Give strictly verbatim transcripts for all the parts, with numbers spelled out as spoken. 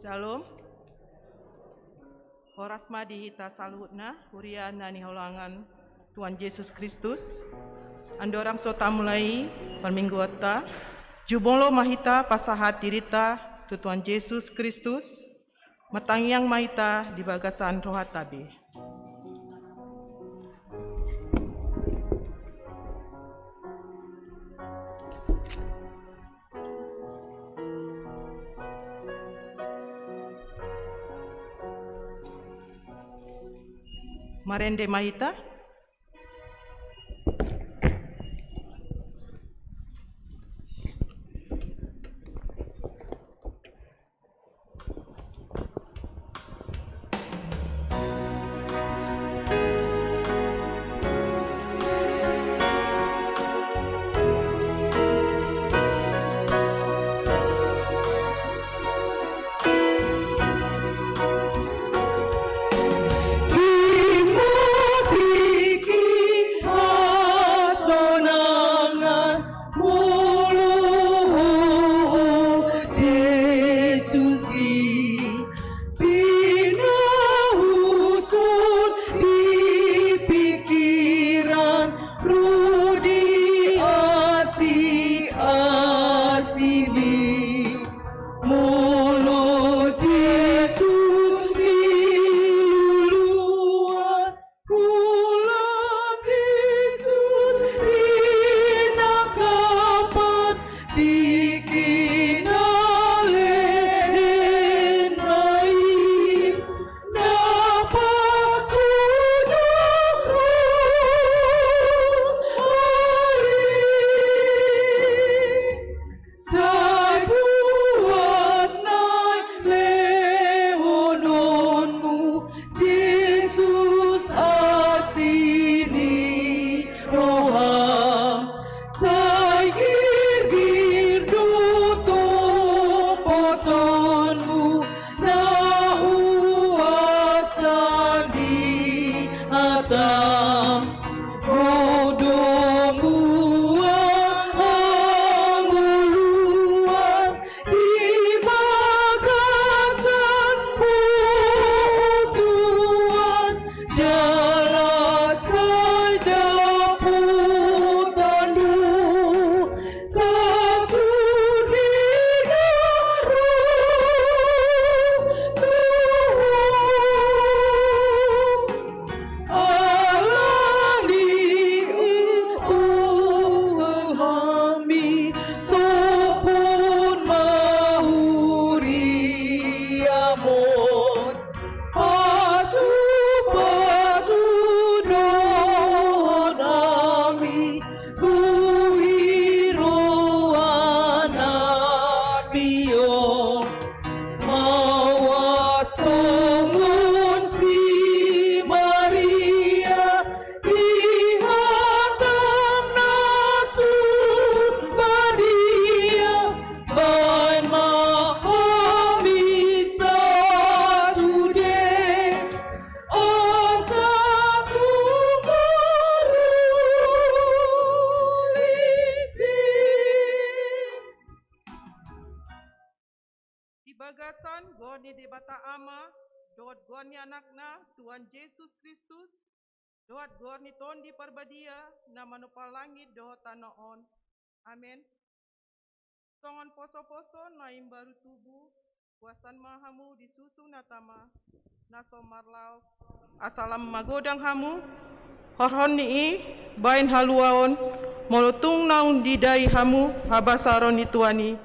Syalom. Horas ma di hita saluhutna, huria na hinaholongan Tuhan Jesus Kristus. Andorang so tamulai parmingguonta, jumolo ma hita pasahat dirinta tu Tuhan Jesus Kristus, martangiang ma hita di bagasan rohanta be. Marende ma hita. Molo ho, Jesus i, pinahuson di pikiran ro di asi-asimi. Molo Jesus niluluan, Holan Jesus sinangkapan, tingki na lehen ma i, na pasudok roha i. Sai puas nai lehononmu, Jesus, asi ni roham. Sai girgir do topotonmu na huasan di hatam. Ro do mual hangoluan di bagasan huhutuan, jala sai dapotan do sasudena ro tu ho. Alani i, hami topot ma huriamon, pasu-pasu dohot hami tu hurohanami on. Mauas songon si Maria, di hatam na sun badia, baen ma hami sasude, asa tung maruli be. Di bagasan goar ni Debata Ama, dohot goar ni Anakna, Tuhan Jesus Kristus, dohot goar ni Tondi Parbadia, na manompa langit dohot tano on. Amen. Songon poso-poso na imbaru tubu, huasan ma hamu di susu na tama, na so marlaok. Asa lam magodang hamu, horhon ni i, baen haluaon, molo tung naung didai hamu habasaron ni Tuhan i.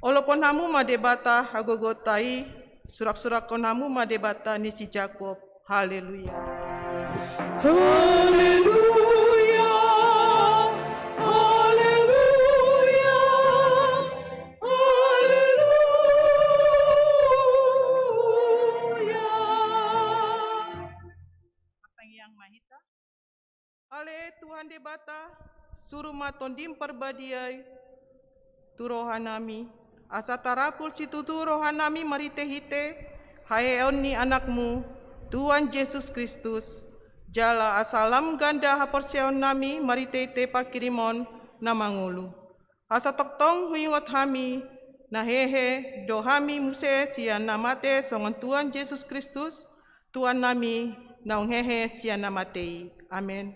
Olopon hamu ma Debata hagogoonta i, surak-surakkon hamu ma Debata ni si Jakob. Haleluya. Haleluya. Haleluya. Haleluya. Martangiang ma hita. Ale Tuhan Debata, suru ma Tondim Parbadia i tu rohanami, asa tarapul situtu rohanami marhite-hite haheheon ni Anakmu, Tuhan Jesus Kristus, jala asa lam ganda haporseaonnami marhite-hite pangkirimon na mangolu. Asa tongtong huingot hami na hehe do hami muse sian na mate songon Tuhan Jesus Kristus, Tuhannami, naung hehe sian na mate i. Amen.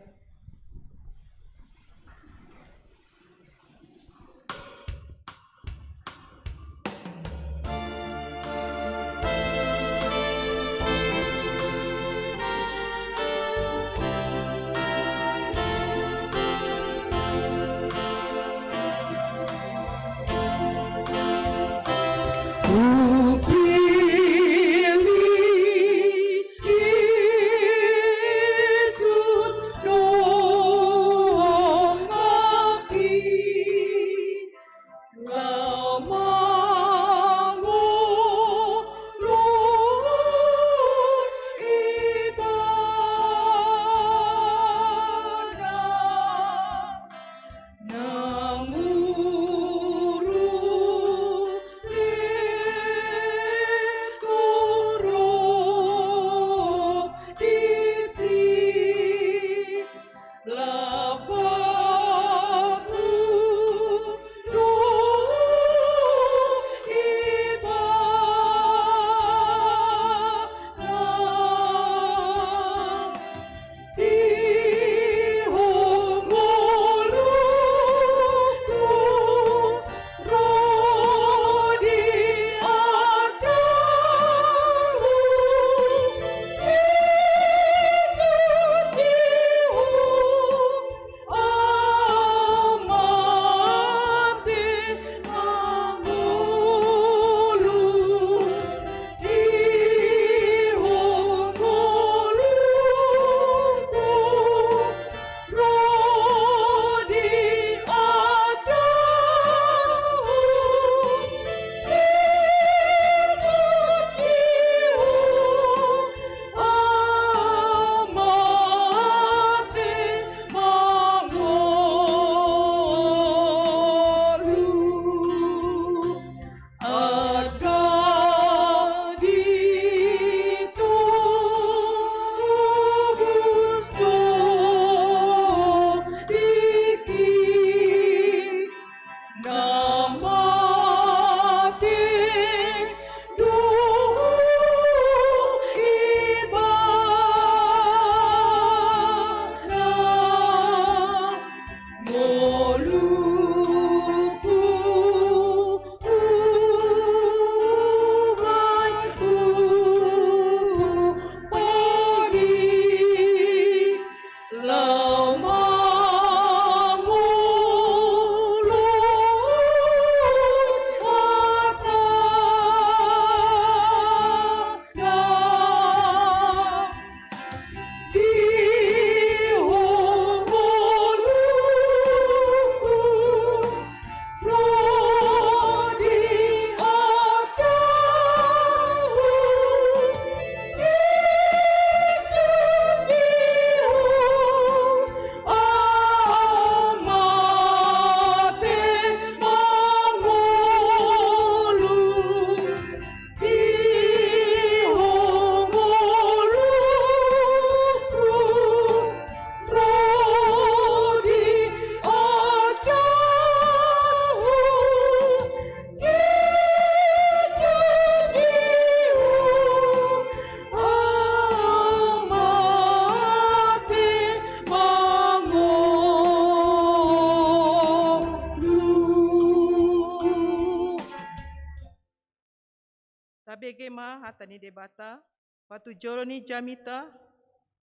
Tabege ma hata ni Debata, patujolo ni jamita,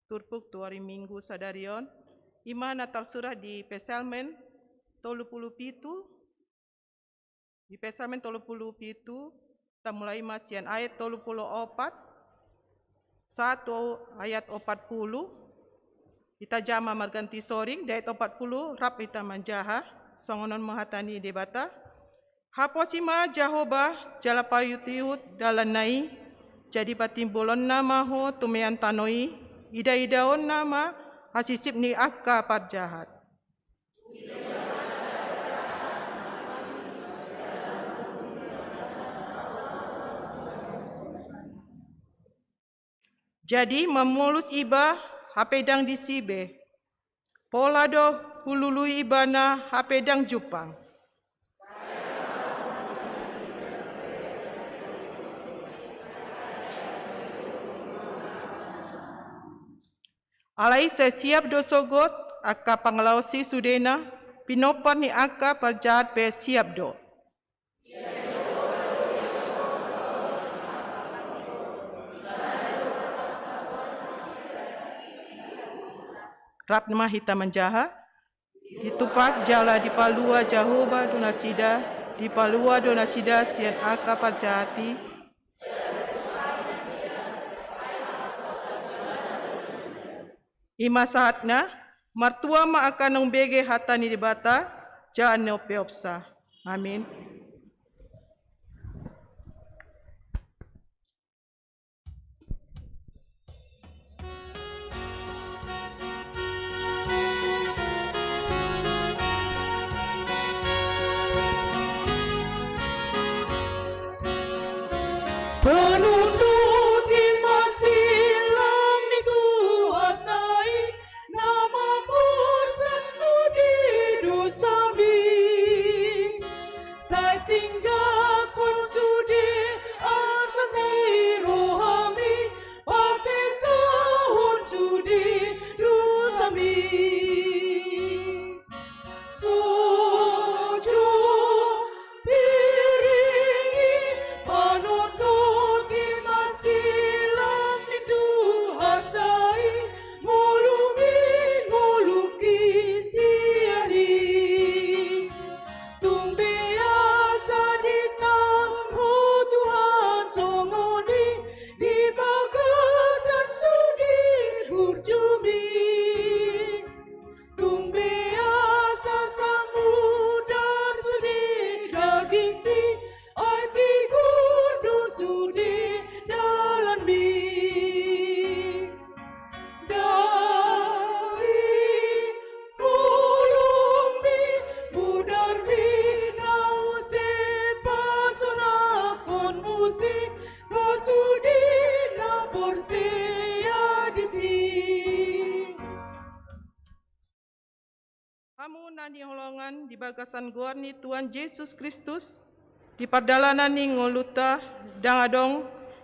turpuk tu ari Minggu sadari on, i ma na tarsurat di Psalmen tolu pulu pitu, di Psalmen tolu pulu pitu, tamulai ma sian ayat tolu pulu opat, sahat tu ayat opat pulu, hita jaha ma marganti soring, di ayat opat pulu, rap hita manjaha, songon on ma hata ni Debata, Haposi ma Jahowa, jala paihutihut dalanna i, jadi patimbulonna ma ho tumean tano i, idaidaonna ma hasisip ni angka parjahat. Jadi mamolus iba hape ndang disi be. Pola do hulului ibana hape ndang jumpang. Alai sai siap do sogot angka pangalaosi sudena, pinompar ni angka parjahat pe siap do. Rap ma hita manjaha. Ditupa jala dipalua Jahowa do nasida, dipalua do nasida sian angka parjahat i. I ma sahatna. Martua ma angka na umbege hata ni Debata, jala na umpeopsa. Amin. Panundoti ma silang ni Tuhanta i, na mamursak sude dosami. Sai tinggalhon sude arsak ni rohami, pasesahon sude dosami. Sojo piringi, panundoti ma silang ni Tuhanta i, molo mingolungki sian i. Tung be asa ditangihon Tuhan songon i di bagasan sude burjumi. Tung be asa samuda sude dagingmi, ai tigor do sude dalanmi. Dai holongmi, mudarmi na use pasonangkon muse sasude na porsea disi. Hamu na hinaholongan di bagasan goar ni Tuhan Jesus Kristus, di pardalanan ni ngolunta ndang adong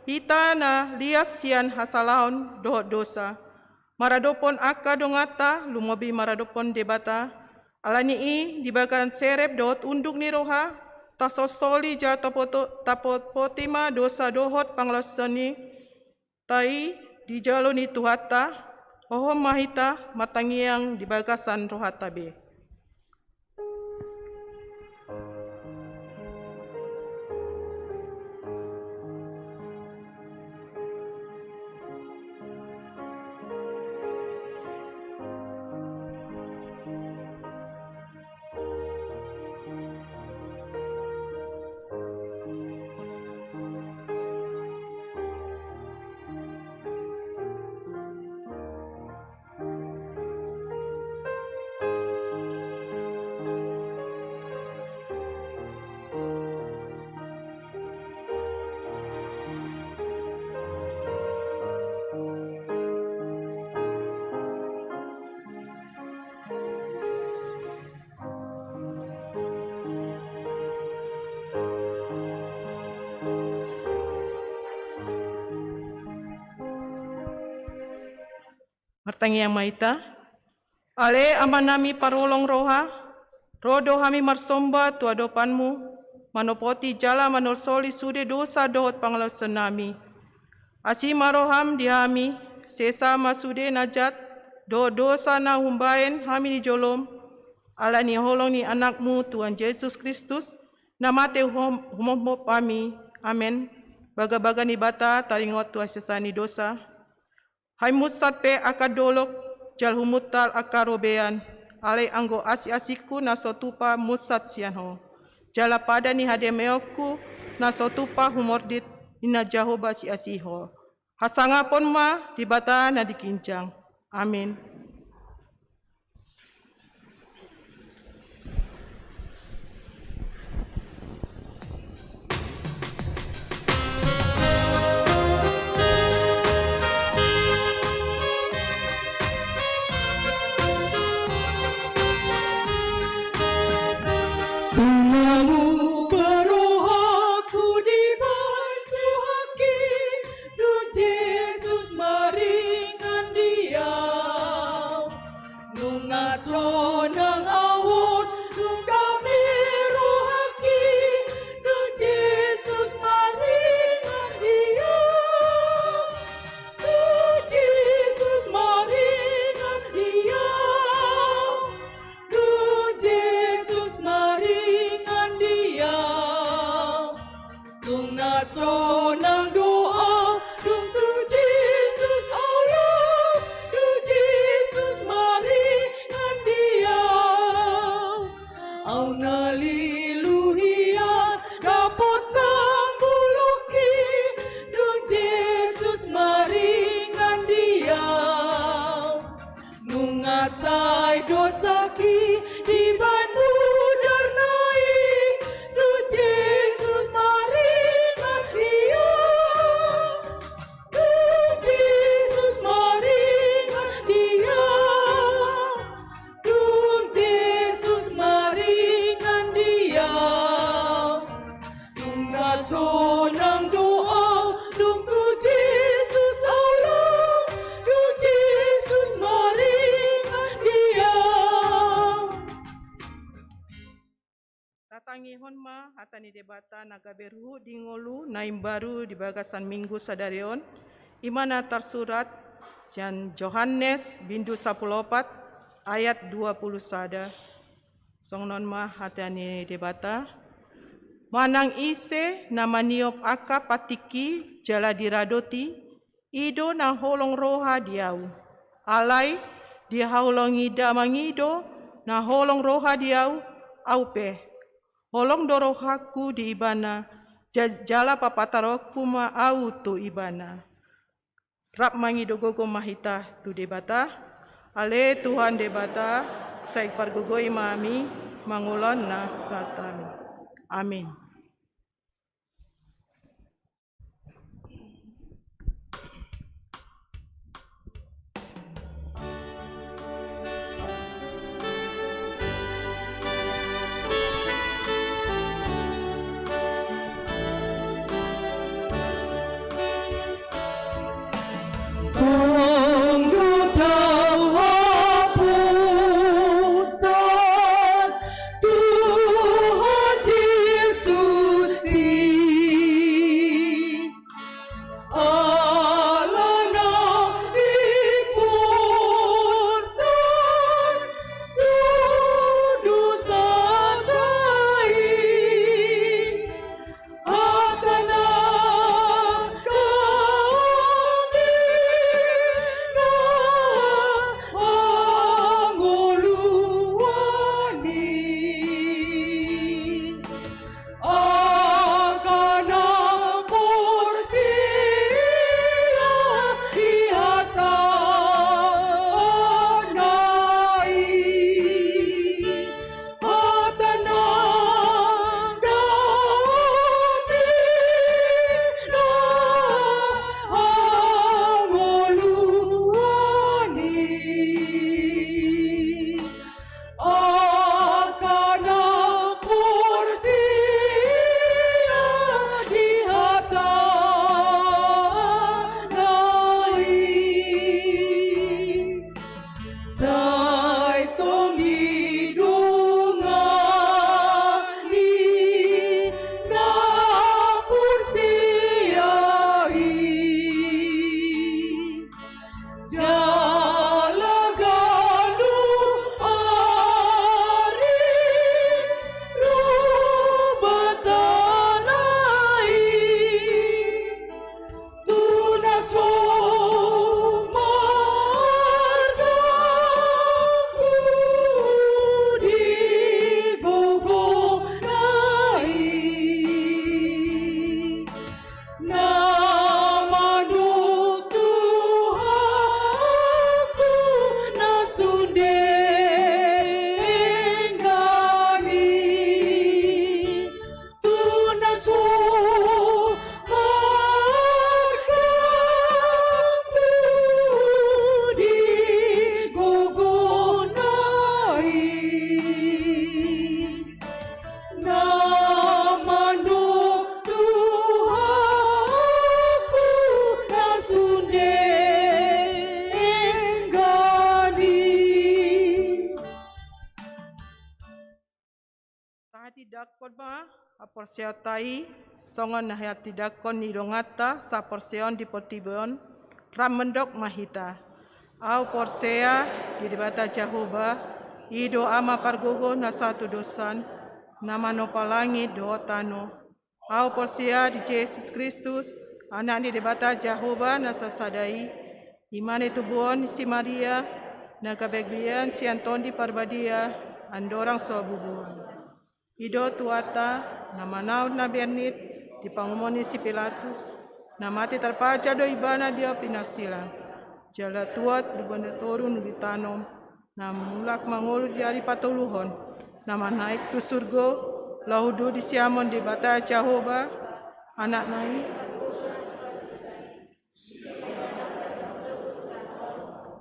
hita na lias sian hasalaon dohot dosa, maradophon angka donganta, lumobi maradophon Debata. Ala ni i, di bagasan serep dohot unduk ni roha, tasolsoli jala tapoto-, tapotpoti ma dosa dohot pangalaosion i, tai di jolo ni Tuhanta, hohom ma hita martangiang di bagasan rohanta be. Martangiang ma hita. Ale Amanami parholong roha, ro do hami marsomba tu adopanMu, manopoti jala manolsoli sude dosa dohot pangalaosionnami. Asi ma rohaM di hami, sesa ma sude na jat dohot dosa na umbahen hami di joloM, ala ni holong ni AnakMu Tuhan Jesus Kristus, na mate hum-, humomhop hami. Amen. Bagabaga ni Debata taringot tu hasesaan ni dosa. Hai munsat pe angka dolok, jala humuntal angka robean, alai anggo asiasingku na so tupa munsat sian Ho, jala padan ni hadameonku na so tupa humordit, ninna Jahowa siasi Ho. Hasangapon ma Debata na di ginjang. Amen. Tung lam barohaku dibantuhon Ho, dung Jesus maringan di atas. Au na lilu hian dapot sambulungki, dung Jesus maringan di au. Nunga sai dosangki dibahen mudar na i, dung Jesus maringan di au. Dung Jesus maringan di au. Dung Jesus maringan di au. Nunga sonang do au, dung tu Jesus au laho. Dung Jesus maringan di au. Tatangihon ma hata ni Debata na gabe ruhut di ngolu na imbaru di bagasan Minggu sadari on, i ma na tarsurat sian Johannes bindu sampulu opat ayat dua pulu sada. Songon on ma hata ni Debata: Manang ise na maniop angka pantingki jala diradoti, i do na holong roha di au. Alai dihaholongi Damang i do na holong roha di au, au pe. Holong do rohangku di ibana, ja-, jala papataronku ma au tu ibana. Rap mangido gogo ma hita tu Debata. Ale Tuhan Debata, sai pargogoi ma hami mangulahon na rohanta. Amin. Tonggo tau haposan Tuhan Jesus i, ala na dipunsan do dosanta i. Hata nangkin na hangoluan i, angka na porsea di hata na i. Hata nangkin na hangoluan i, angka na porsea di hata na i. Sai tong didongani na porsea i. Jala ganup ari do basana i. Tu na so marganggu di gogona i, na mandok Tuhanku na sun denggan i. Tu na so marganggu di gogona i, na mandok Tuhanku na sun denggan i. Tahatindangkon ma haporseaonta i, songon na hatindangkon ni donganta saporseaon di portibi on, rap mandok ma hita: Ahu porsea di Debata Jahowa, i do Ama pargogo na sahatudosan, na manopa langit dohot tano. Ahu porsea di Jesus Kristus, Anak ni Debata Jahowa na sasada i, i ma na itubuhon ni si Maria, na gabe hagogoon sian Tondi Parbadia, andorang so habubuhan. I do Tuhanta, na manaon na bernit di pangumoan ni si Pilatus, na mate tarpaja do ibana di api na silang. Jala tuat di bona toru nunga ditanom, na mulak mangolu di ari patoluhon, na manaek tu surgo, laho duduk di siamun Debata Jahowa, Anakna i.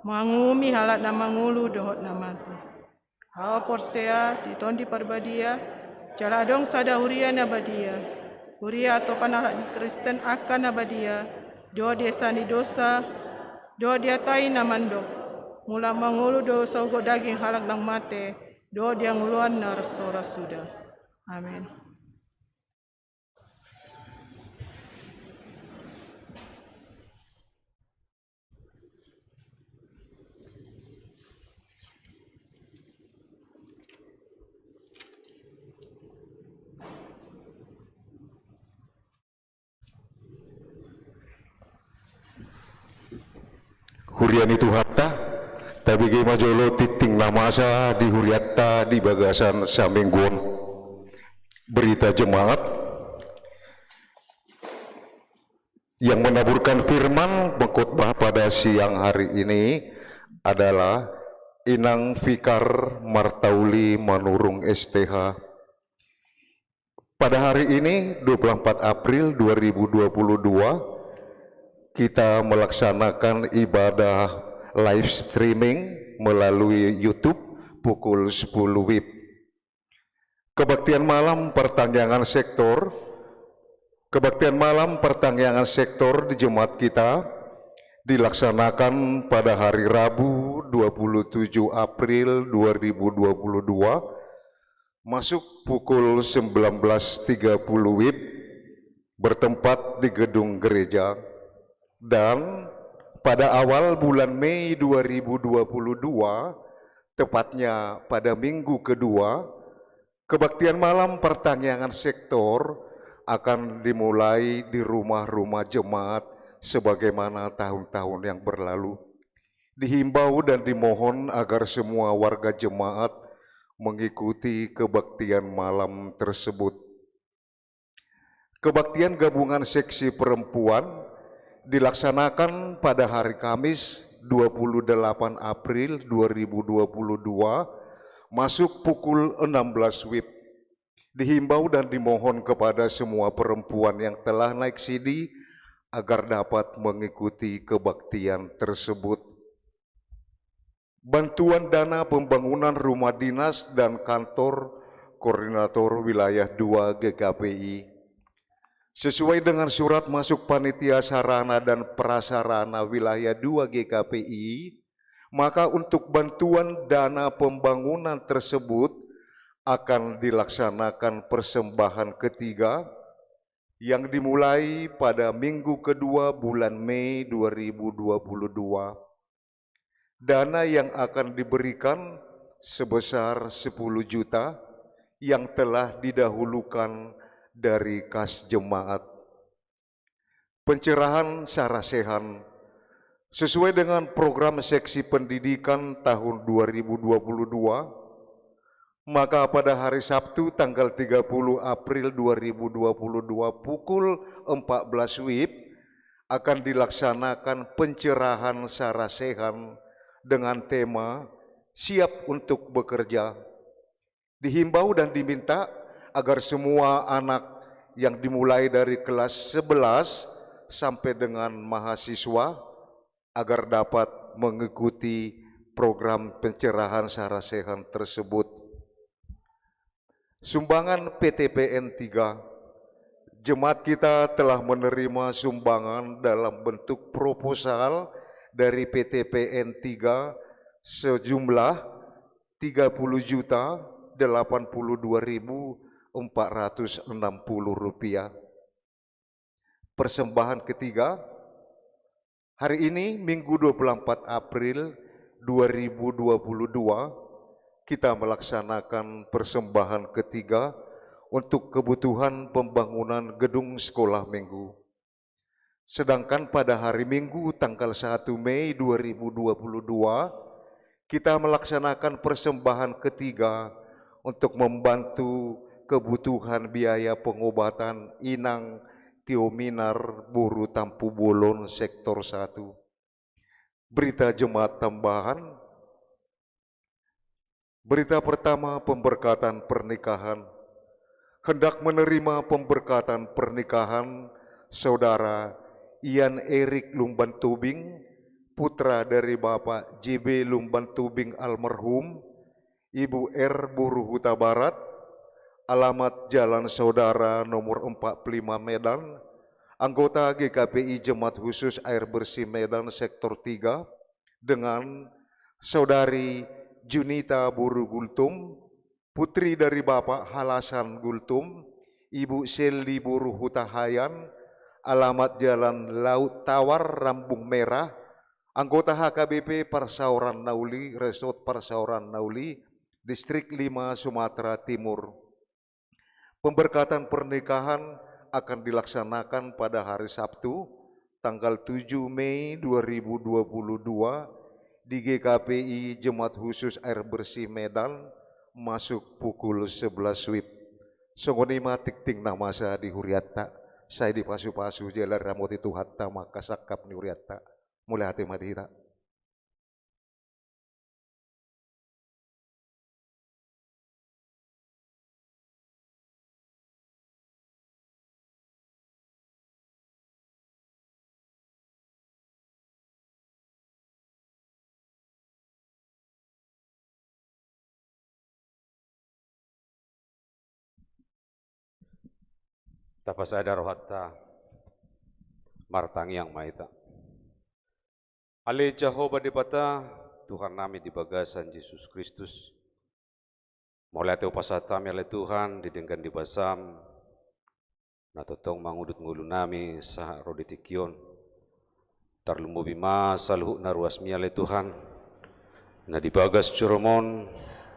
Manguhumi halak na mangolu dohot na mate. Ahu porsea di Tondi Parbadia, jala adong sada huria na badia. Huria atopan halak ni Kristen angka na badia, dohot di esa ni dosa, dohot di hata i na mandok. Mulak mangolu do sogot daging halak na mate, dohot di hangoluan na ras horas suda. Amen. Huria ni Tuhanta, tabege ma jolo tingting na masa di hurianta di bagasan saminggu on. Berita Jemaat yang menaburkan firman pengkhotbah pada siang hari ini adalah Inang Vikar Martauli Manurung S T H. Pada hari ini, dua puluh empat April dua ribu dua puluh dua, kita melaksanakan ibadah live streaming melalui YouTube pukul sepuluh wib. Kebaktian malam pertangiangan sektor, kebaktian malam pertangiangan sektor di jemaat kita dilaksanakan pada hari Rabu, dua puluh tujuh April dua ribu dua puluh dua, masuk pukul sembilan belas tiga puluh wib, bertempat di gedung gereja. Dan pada awal bulan Mei dua ribu dua puluh dua, tepatnya pada minggu kedua, kebaktian malam pertangiangan sektor akan dimulai di rumah-rumah jemaat sebagaimana tahun-tahun yang berlalu. Dihimbau dan dimohon agar semua warga jemaat mengikuti kebaktian malam tersebut. Kebaktian gabungan seksi perempuan dilaksanakan pada hari Kamis, dua puluh delapan April dua ribu dua puluh dua, masuk pukul enam belas wib. Dihimbau dan dimohon kepada semua perempuan yang telah naik sidi agar dapat mengikuti kebaktian tersebut. Bantuan dana pembangunan rumah dinas dan kantor koordinator wilayah dua G K P I. Sesuai dengan surat masuk panitia sarana dan prasarana wilayah dua G K P I, maka untuk bantuan dana pembangunan tersebut akan dilaksanakan persembahan ketiga yang dimulai pada minggu kedua bulan Mei dua ribu dua puluh dua. Dana yang akan diberikan sebesar sepuluh juta yang telah didahulukan dari kas jemaat. Pencerahan sarasehan. Sesuai dengan program seksi pendidikan tahun dua ribu dua puluh dua, maka pada hari Sabtu tanggal tiga puluh April dua ribu dua puluh dua pukul empat belas wib akan dilaksanakan pencerahan sarasehan dengan tema Siap untuk Bekerja. Dihimbau dan diminta agar semua anak yang dimulai dari kelas sebelas sampai dengan mahasiswa agar dapat mengikuti program pencerahan sarasehan tersebut. Sumbangan P T P N tiga. Jemaat kita telah menerima sumbangan dalam bentuk proposal dari P T P N tiga sejumlah tiga puluh juta delapan puluh dua ribu empat ratus enam puluh rupiah. Persembahan ketiga, hari ini, Minggu dua puluh empat April dua ribu dua puluh dua, kita melaksanakan persembahan ketiga untuk kebutuhan pembangunan gedung sekolah minggu. Sedangkan pada hari Minggu, tanggal satu Mei dua ribu dua puluh dua, kita melaksanakan persembahan ketiga untuk membantu kebutuhan biaya pengobatan Inang Tio Minar, boru Tampubolon, sektor satu. Berita Jemaat tambahan. Berita pertama, pemberkatan pernikahan. Hendak menerima pemberkatan pernikahan Saudara Ian Erik Lumban Tubing, putra dari Bapak J B Lumban Tubing almarhum, Ibu R boru Hutabarat, alamat Jalan Saudara nomor empat puluh lima Medan, anggota G K P I Jemaat Khusus Air Bersih Medan Sektor tiga, dengan Saudari Junita boru Gultom, putri dari Bapak Halasan Gultom, Ibu Selly boru Hutahaean, alamat Jalan Laut Tawar, Rambung Merah, anggota H K B P Parsaoran Na Uli, Resort Parsaoran Na Uli, Distrik lima, Sumatera Timur. Pemberkatan pernikahan akan dilaksanakan pada hari Sabtu, tanggal tujuh Mei dua ribu dua puluh dua, di G K P I Jemaat Khusus Air Bersih Medan, masuk pukul sebelas wib. Songon i ma tingting na masa di hurianta, sai dipasu-pasu jala diramoti Tuhanta ma angka sangkap ni hurianta. Mauliate ma di hita. Tapasada rohanta, martangiang ma hita. Ale Jahowa Debata, Tuhannami di bagasan Jesus Kristus, mauliate hupasahat hami ale Tuhan, di denggan ni basam, na tongtong mangudut ngolunami sahat ro di tingki on. Tarlumobi ma saluhutna ruasmi ale Tuhan, na di bagas joroM on,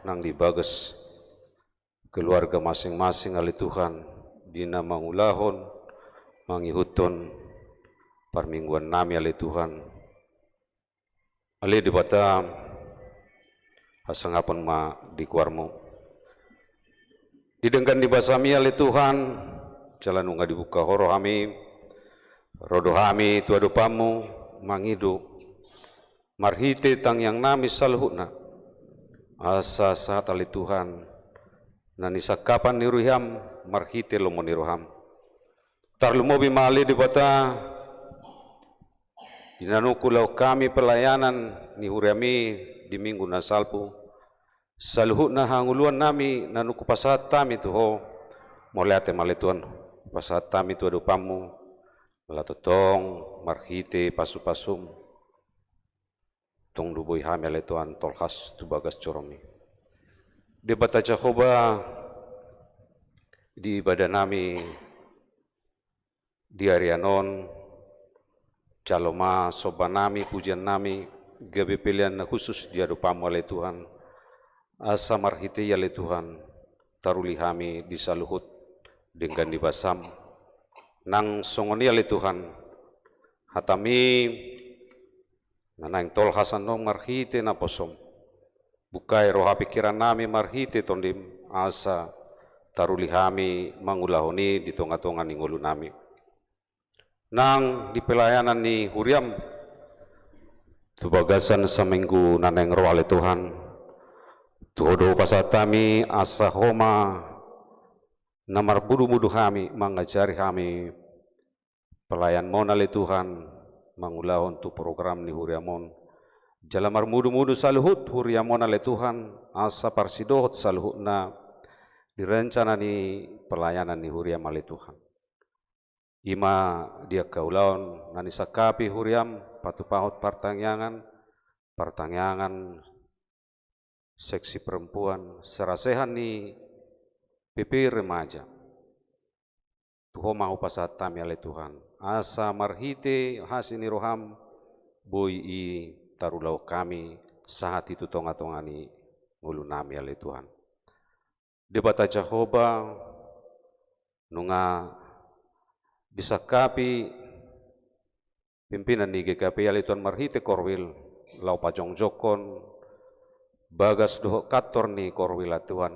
nang di bagas keluarga masing-masing ale Tuhan, di na mangulahon, mangihuthon parmingguannami ale Tuhan. Ale Debata, hasangapon ma di goarMu. Di denggan ni basami ale Tuhan, jala nunga dibuka Ho rohami, ro do hami tu adopanMu, mangido marhite tangiangnami saluhutna. Asa sahat ale Tuhan, na nisankapan ni roham marhite lomo ni roham. Tarlumobi ma ale Debata, di na nunga huulahon hami pelayanan ni huriaMi di minggu na salpu, saluhutna hangoluannami na nunga hupasahat hami tu Ho, mauliate ma ale Tuhan, hupasahat hami tu adopanMu, ala tongtong marhite pasu-pasuM. Tong do boi hami ale Tuhan tolhas tu bagas joroMi. Debata Jahowa, di ibadanami di arian on, jalo ma sombanami, pujiannami, gabe pelean na khusus di adopanMu ale Tuhan, asa marhite i ale Tuhan, taruli hami di saluhut denggan ni basaM. Nang songon i ale Tuhan, hataMi na naeng tolhas annon marhite naposoM. Bukai roha pingkirannami marhite TondiM, asa taruli hami mangulahon i di tonga-tonga ni ngolunami. Nang di pelayanan ni huriaM, tu bagasan saminggu na naeng ro ale Tuhan, tu Ho do hupasahat hami asa Ho ma na marmudu-mudu hami, mangajari hami pelayanMu on ale Tuhan, mangulahon tu program ni huriaM on. Jala marmudu-mudu saluhut huriaM on ale Tuhan, asa parsidohot saluhutna di rencana ni pelayanan ni huriaM ale Tuhan. I ma di angka ulaon na nisangkapi huriaM, patupahon partangiangan, partangiangan seksi perempuan, serasehan ni P P remaja. Tu Ho ma hupasahat hami ale Tuhan, asa marhite asi ni rohaM, boi i tarulahon hami sahat i tu tonga-tonga ni ngolunami ale Tuhan. Debata Jahowa, nunga disangkapi pimpinan ni G K P I ale Tuhan marhite Korwil, laho pajongjongkon bagas dohot kantor ni Korwil ale Tuhan.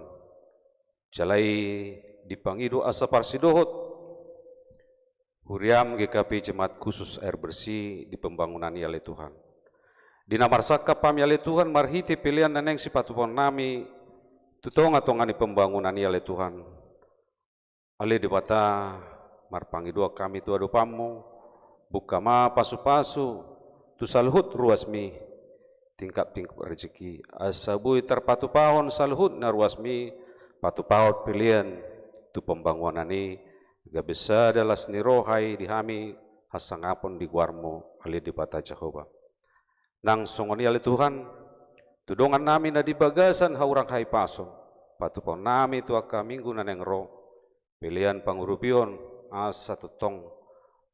Jala i dipangido asa parsidohot huriaM G K P Jemaat Khusus Air Bersih di pembangunan i ale Tuhan. Di na marsangkap hami ale Tuhan, marhite pelean na naeng sipatupaonnami tu tongatonga ni pembangunan i ale Tuhan. Ale Debata, marpangidoan hami tu adopanMu, buka ma pasupasu tu saluhut ruasMi, tingkaptingkap rezeki, asa boi tarpatupahon saluhut na ruasMi patupahon pelean tu pembangunan i, gabe sada las ni roha i di hami hasangapon di goarMu, ale Debata Jahowa. Nang songon i ale Tuhan, tu dongannami na di bagasan hurang hahipason, patupaonnami tu angka minggu na naeng ro, pelean pangurupion, asa tongtong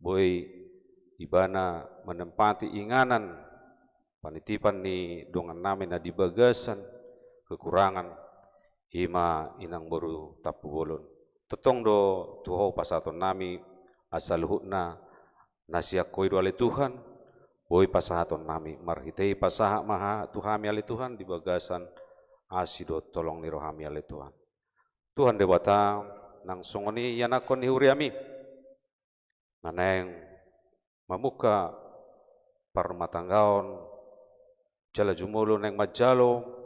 boi ibana manempati inganan panitipan ni dongannami na di bagasan kekurangan, i ma inang boru Tampubolon. Tongtong do tu Ho pasahatonnami, asa saluhutna na sian Ho i do ale Tuhan, boi pasahatonnami, marhite i pasahat ma tu hami ale Tuhan di bagasan asi dohot holong ni rohaMi ale Tuhan. Tuhan Debata, nang songon i ianakhon ni huriaMi na naeng mamungka parrumatanggaon, jala jumolo naeng manjalo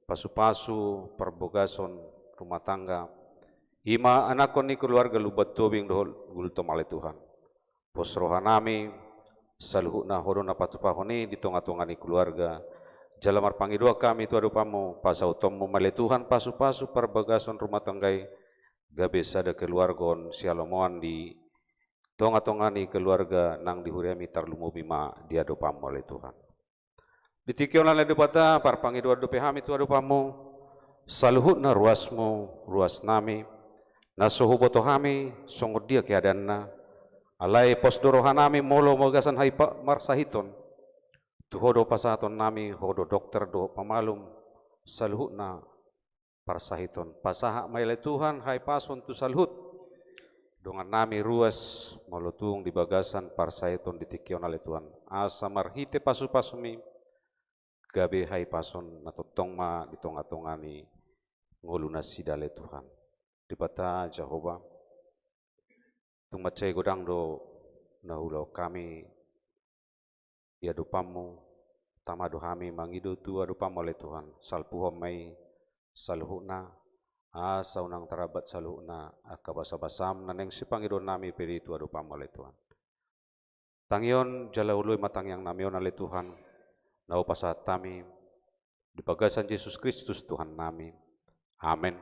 pasupasu parbagason rumah tangga, i ma anakhon ni keluarga Lumban Tobing dohot Gultom ale Tuhan. Pos rohanami, saluhutna Ho do na patupahon i di tongatonga ni keluarga, jala marpangidoan hami tu adopanMu, pasautonMu ma ale Tuhan pasupasu parbagason rumah tangga i, gabe sada keluarga on sialomoan di tongatonga ni keluarga nang di huriaMi, tarlumobi ma di adopanMu ale Tuhan. Di tingki on ale Debata, parpangidoan dope hami tu adopanMu, saluhutna ruasMu, ruasnami, na so huboto hami songon dia keadaanna, alai pos do rohanami molo bagasan hahipa-, marsahiton, tu Ho do pasahatonnami, Ho do dokter dohot pamalum saluhutna parsahiton. Pasahat ma i ale Tuhan hahipason tu saluhut dongannami ruas, molo tung di bagasan parsahiton di tingki on ale Tuhan, asa marhite pasupasuMi gabe hahipason na tongtong ma di tongatonga ni ngolunasida ale Tuhan. Debata Jahowa, tung mansai godang do na huulahon hami di adopanMu, tama do hami mangido tu adopanMu ale Tuhan, salpuhon ma i saluhutna, asa unang tarambat saluhutna angka basabasam na naeng sipangidoonnami pe di tu adopanMu ale Tuhan. Tangihon jala oloi ma tangiangnami on ale Tuhan, na hupasahat hami di bagasan Jesus Kristus Tuhannami. Amen.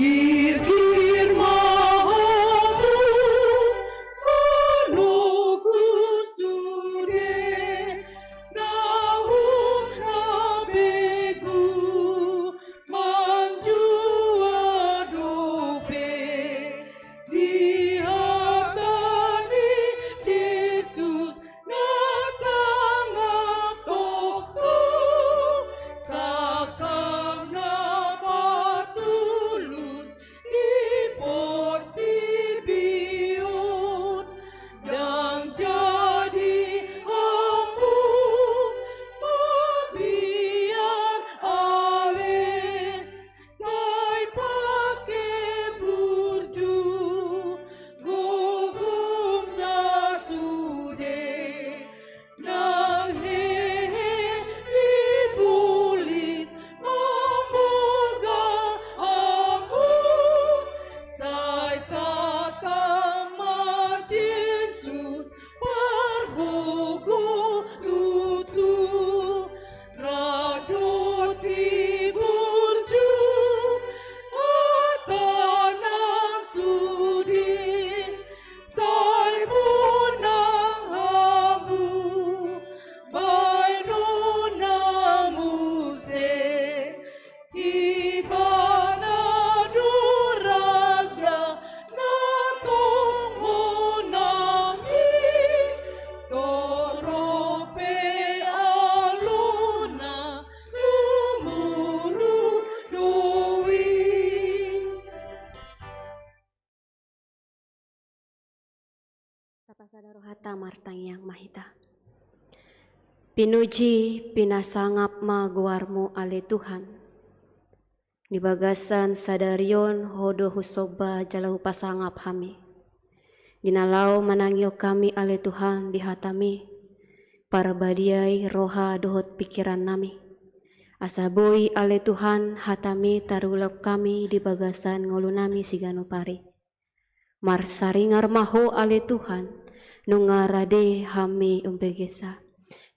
Girgir ma hamu, manogu sude, naung na begu manjua dope di hata ni Jesus na sangap tongtong, sangkap na patulus di Pasada rohanta, martangiang ma hita. Pinuji, pinasangap ma goarmu ale Tuhan. Di bagasan sadari on Ho do husomba jala hupasangap hami. Di na laho manangihon hami ale Tuhan di hatami, parbadiai roha dohot pingkirannami. Asa boi ale Tuhan hatami tarulahon hami di bagasan ngolunami siganup ari. Marsaringar ma Ho ale Tuhan, nunga rade hami umbegesna.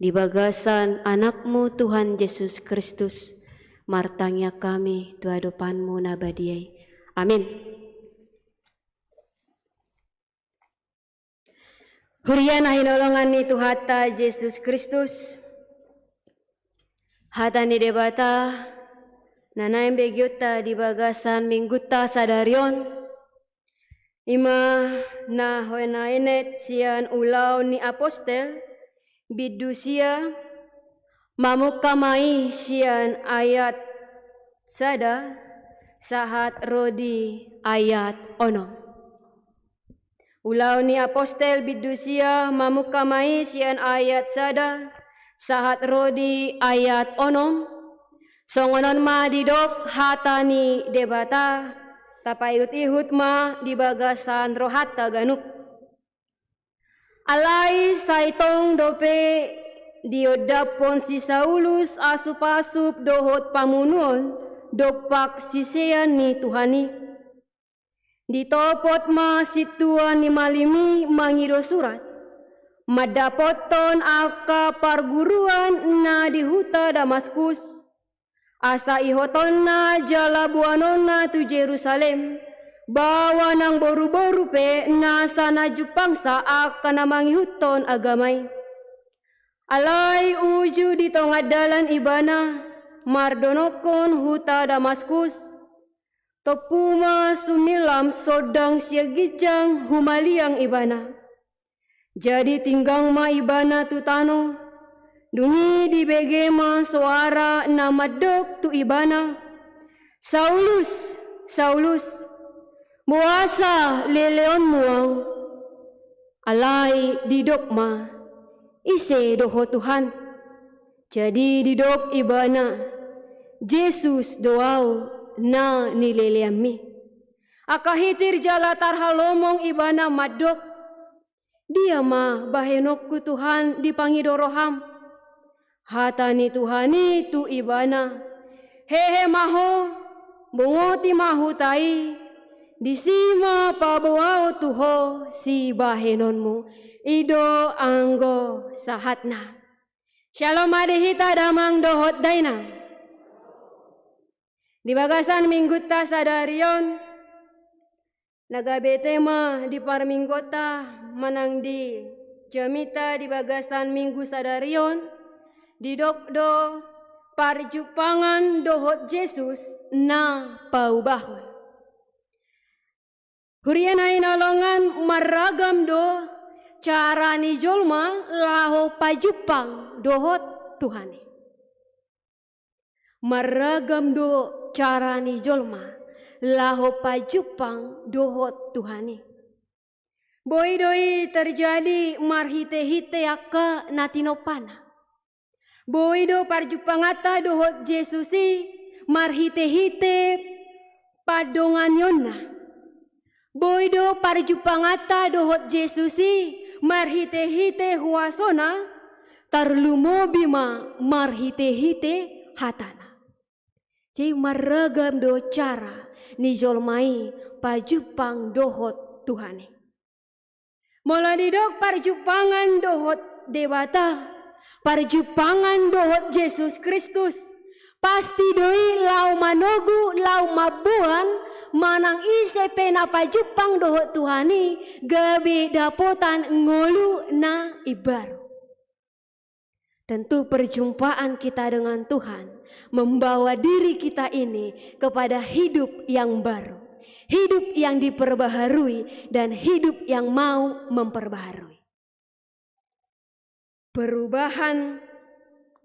Di bagasan Anakmu Tuhan Jesus Kristus, martangiang hami tu adopanmu na badia i. Amin. Huria na hinaholongan ni Tuhanta Jesus Kristus, hata ni Debata na naeng begeonta di bagasan minggunta sadari on, i ma na huensaet sian Ulaon ni Apostel, bindu sia, mamungka ma i sian ayat sada sahat ro di ayat onom. Ulaon ni Apostel bindu sia, mamungka ma i sian ayat sada sahat ro di ayat onom. Songon on ma didok hata ni Debata, tapaihut-ihut ma di bagasan rohanta ganup. Alai sai tong dope diondaphon si Saulus asup-asup dohot pamunuon dompak sisean ni Tuhan i. Ditopot ma sintua ni malim i mangido surat, mandapothon angka parguruan na di huta Damaskus, asa ihotonna jala boanonna tu Jerusalem, bahwa nang boru-boru pe nasa na jumpangsa angka na mangihuthon agama i. Alai uju di tonga dalan ibana, mardonokkon huta Damaskus, tompu ma sumilam sondang sian ginjang humaliang ibana. Jadi tinggang ma ibana tu tano, dung i dibege ma soara na mandok tu ibana, "Saulus, Saulus, boasa leleonmu ahu?" Alai didok ma, "Ise do ho Tuhan?" Jadi didok ibana, "Jesus do ahu na nileleanmi." Angka hitir jala tarhalomong ibana mandok, "Dia ma bahenonku Tuhan dipangido roham?" Hata ni Tuhan i tu ibana, "Hehe ma ho, bongoti ma huta i, disi ma paboaon tu ho sibahenonmu." I do anggo sahatna. Syalom ma di hita damang dohot dainang. Di bagasan minggunta sadari on, na gabe tema di parmingguonta manang di jamita di bagasan minggu sadari on, didok do parjumpangan dohot Jesus na paubahon. Huria na hinaholongan, marragam do cara ni jolma laho pajumpang dohot Tuhan i. Marragam do cara ni jolma laho pajumpang dohot Tuhan i. Boi do i terjadi marhite-hite angka na tinompana. Boi do parjumpanganta dohot Jesus i marhite-hite pandonganionna. Boi do parjumpanganta dohot Jesus i marhite-hite huasona, tarlumobi ma marhite-hite hatana. Jadi marragam do cara ni jolma i pajumpang dohot Tuhan i. Molo didok parjumpangan dohot Debata, parjumpangan dohot Jesus Kristus, pasti do i laho manogu, laho mamboan, manang ise pe na pajumpang dohot Tuhan i gabe dapotan ngolu na imbaru. Tentu perjumpaan kita dengan Tuhan membawa diri kita ini kepada hidup yang baru, hidup yang diperbaharui, dan hidup yang mau memperbaharui. Perubahan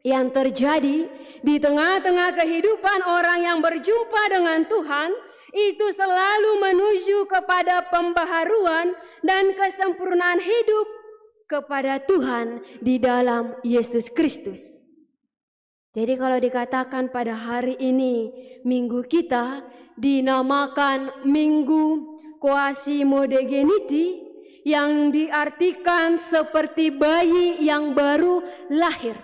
yang terjadi di tengah-tengah kehidupan orang yang berjumpa dengan Tuhan itu selalu menuju kepada pembaharuan dan kesempurnaan hidup kepada Tuhan di dalam Yesus Kristus. Jadi, kalau dikatakan pada hari ini Minggu kita dinamakan Minggu Quasimodogeniti, yang diartikan seperti bayi yang baru lahir.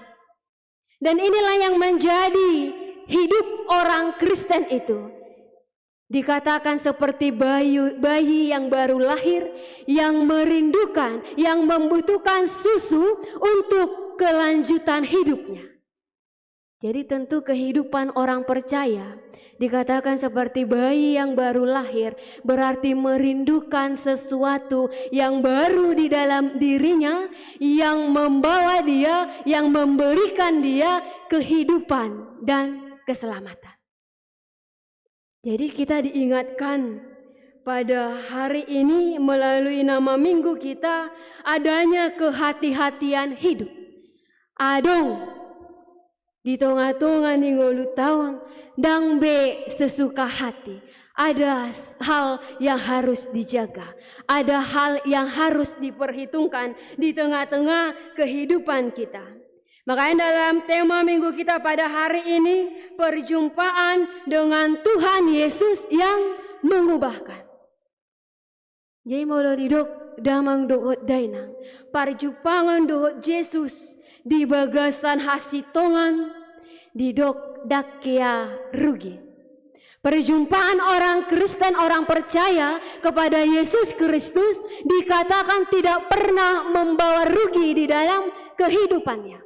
Dan inilah yang menjadi hidup orang Kristen itu. Dikatakan seperti bayu-, bayi yang baru lahir, yang merindukan, yang membutuhkan susu untuk kelanjutan hidupnya. Jadi, tentu kehidupan orang percaya dikatakan seperti bayi yang baru lahir, berarti merindukan sesuatu yang baru di dalam dirinya, yang membawa dia, yang memberikan dia kehidupan dan keselamatan. Jadi, kita diingatkan pada hari ini melalui nama Minggu kita, adanya kehati-hatian hidup. Adong di tonga-tonga ni ngolunta on, ndang be sesuka hati. Ada s-, hal yang harus dijaga, ada hal yang harus diperhitungkan di tengah-tengah kehidupan kita. Makanya, dalam tema Minggu kita pada hari ini, perjumpaan dengan Tuhan Yesus yang mengubahkan. Jadi, molo didok damang dohot dainang, parjumpang dohot Jesus di bagasan hasintongan, didok ndang hea rugi. Perjumpaan orang Kristen, orang percaya kepada Yesus Kristus, dikatakan tidak pernah membawa rugi di dalam kehidupannya.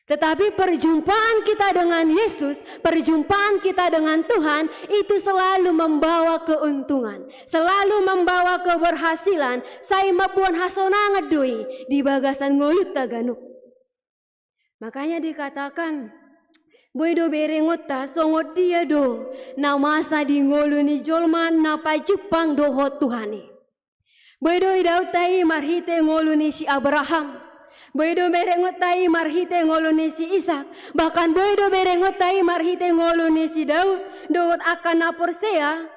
Tetapi perjumpaan kita dengan Yesus, perjumpaan kita dengan Tuhan, itu selalu membawa keuntungan, selalu membawa keberhasilan, sai mamboan hasonangan do i di bagasan ngolunta ganup. Makanya dikatakan, boi do berengonta songon dia do na masa di ngolu ni jolma na pajumpang dohot Tuhan i. Boi do idaonta i marhite ngolu ni si Abraham. Boi do berengonta i marhite ngolu ni si Ishak. Bahkan boi do berengonta i marhite ngolu ni si Daud dohot angka na porsea.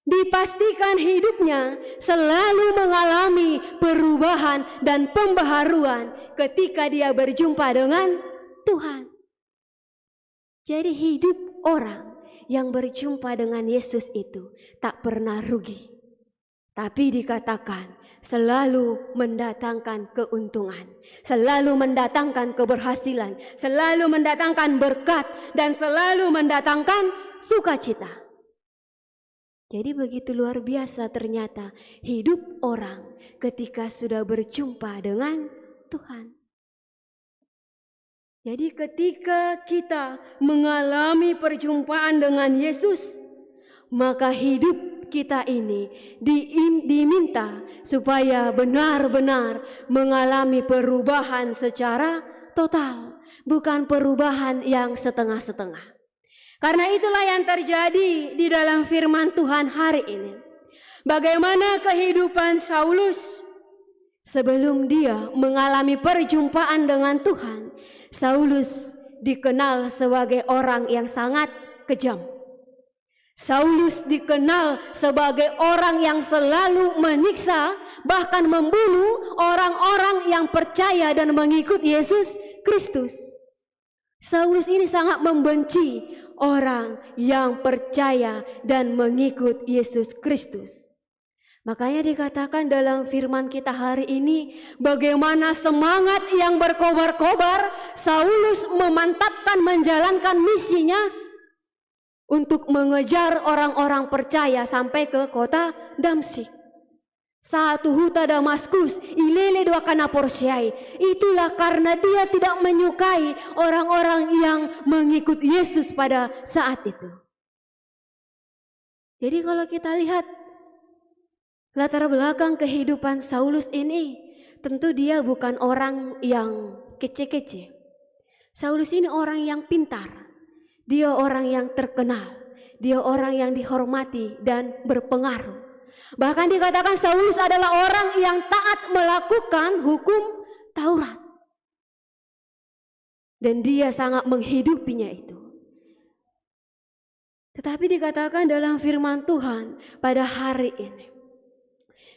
Dipastikan hidupnya selalu mengalami perubahan dan pembaharuan ketika dia berjumpa dengan Tuhan. Jadi, hidup orang yang berjumpa dengan Yesus itu tak pernah rugi, tapi dikatakan selalu mendatangkan keuntungan, selalu mendatangkan keberhasilan, selalu mendatangkan berkat, dan selalu mendatangkan sukacita. Jadi, begitu luar biasa ternyata hidup orang ketika sudah berjumpa dengan Tuhan. Jadi, ketika kita mengalami perjumpaan dengan Yesus, maka hidup kita ini diim-, diminta supaya benar-benar mengalami perubahan secara total, bukan perubahan yang setengah-setengah. Karena itulah yang terjadi di dalam firman Tuhan hari ini. Bagaimana kehidupan Saulus? Sebelum dia mengalami perjumpaan dengan Tuhan, Saulus dikenal sebagai orang yang sangat kejam. Saulus dikenal sebagai orang yang selalu menyiksa, bahkan membunuh orang-orang yang percaya dan mengikut Yesus Kristus. Saulus ini sangat membenci orang yang percaya dan mengikut Yesus Kristus. Makanya dikatakan dalam firman kita hari ini, bagaimana semangat yang berkobar-kobar Saulus memantapkan menjalankan misinya untuk mengejar orang-orang percaya sampai ke kota Damsyik. Sahat tu huta Damaskus, dilele do angka na porsea i. Itulah karena dia tidak menyukai orang-orang yang mengikut Yesus pada saat itu. Jadi, kalau kita lihat latar belakang kehidupan Saulus ini, tentu dia bukan orang yang kece-kece. Saulus ini orang yang pintar. Dia orang yang terkenal. Dia orang yang dihormati dan berpengaruh. Bahkan dikatakan Saulus adalah orang yang taat melakukan hukum Taurat. Dan dia sangat menghidupinya itu. Tetapi dikatakan dalam firman Tuhan pada hari ini,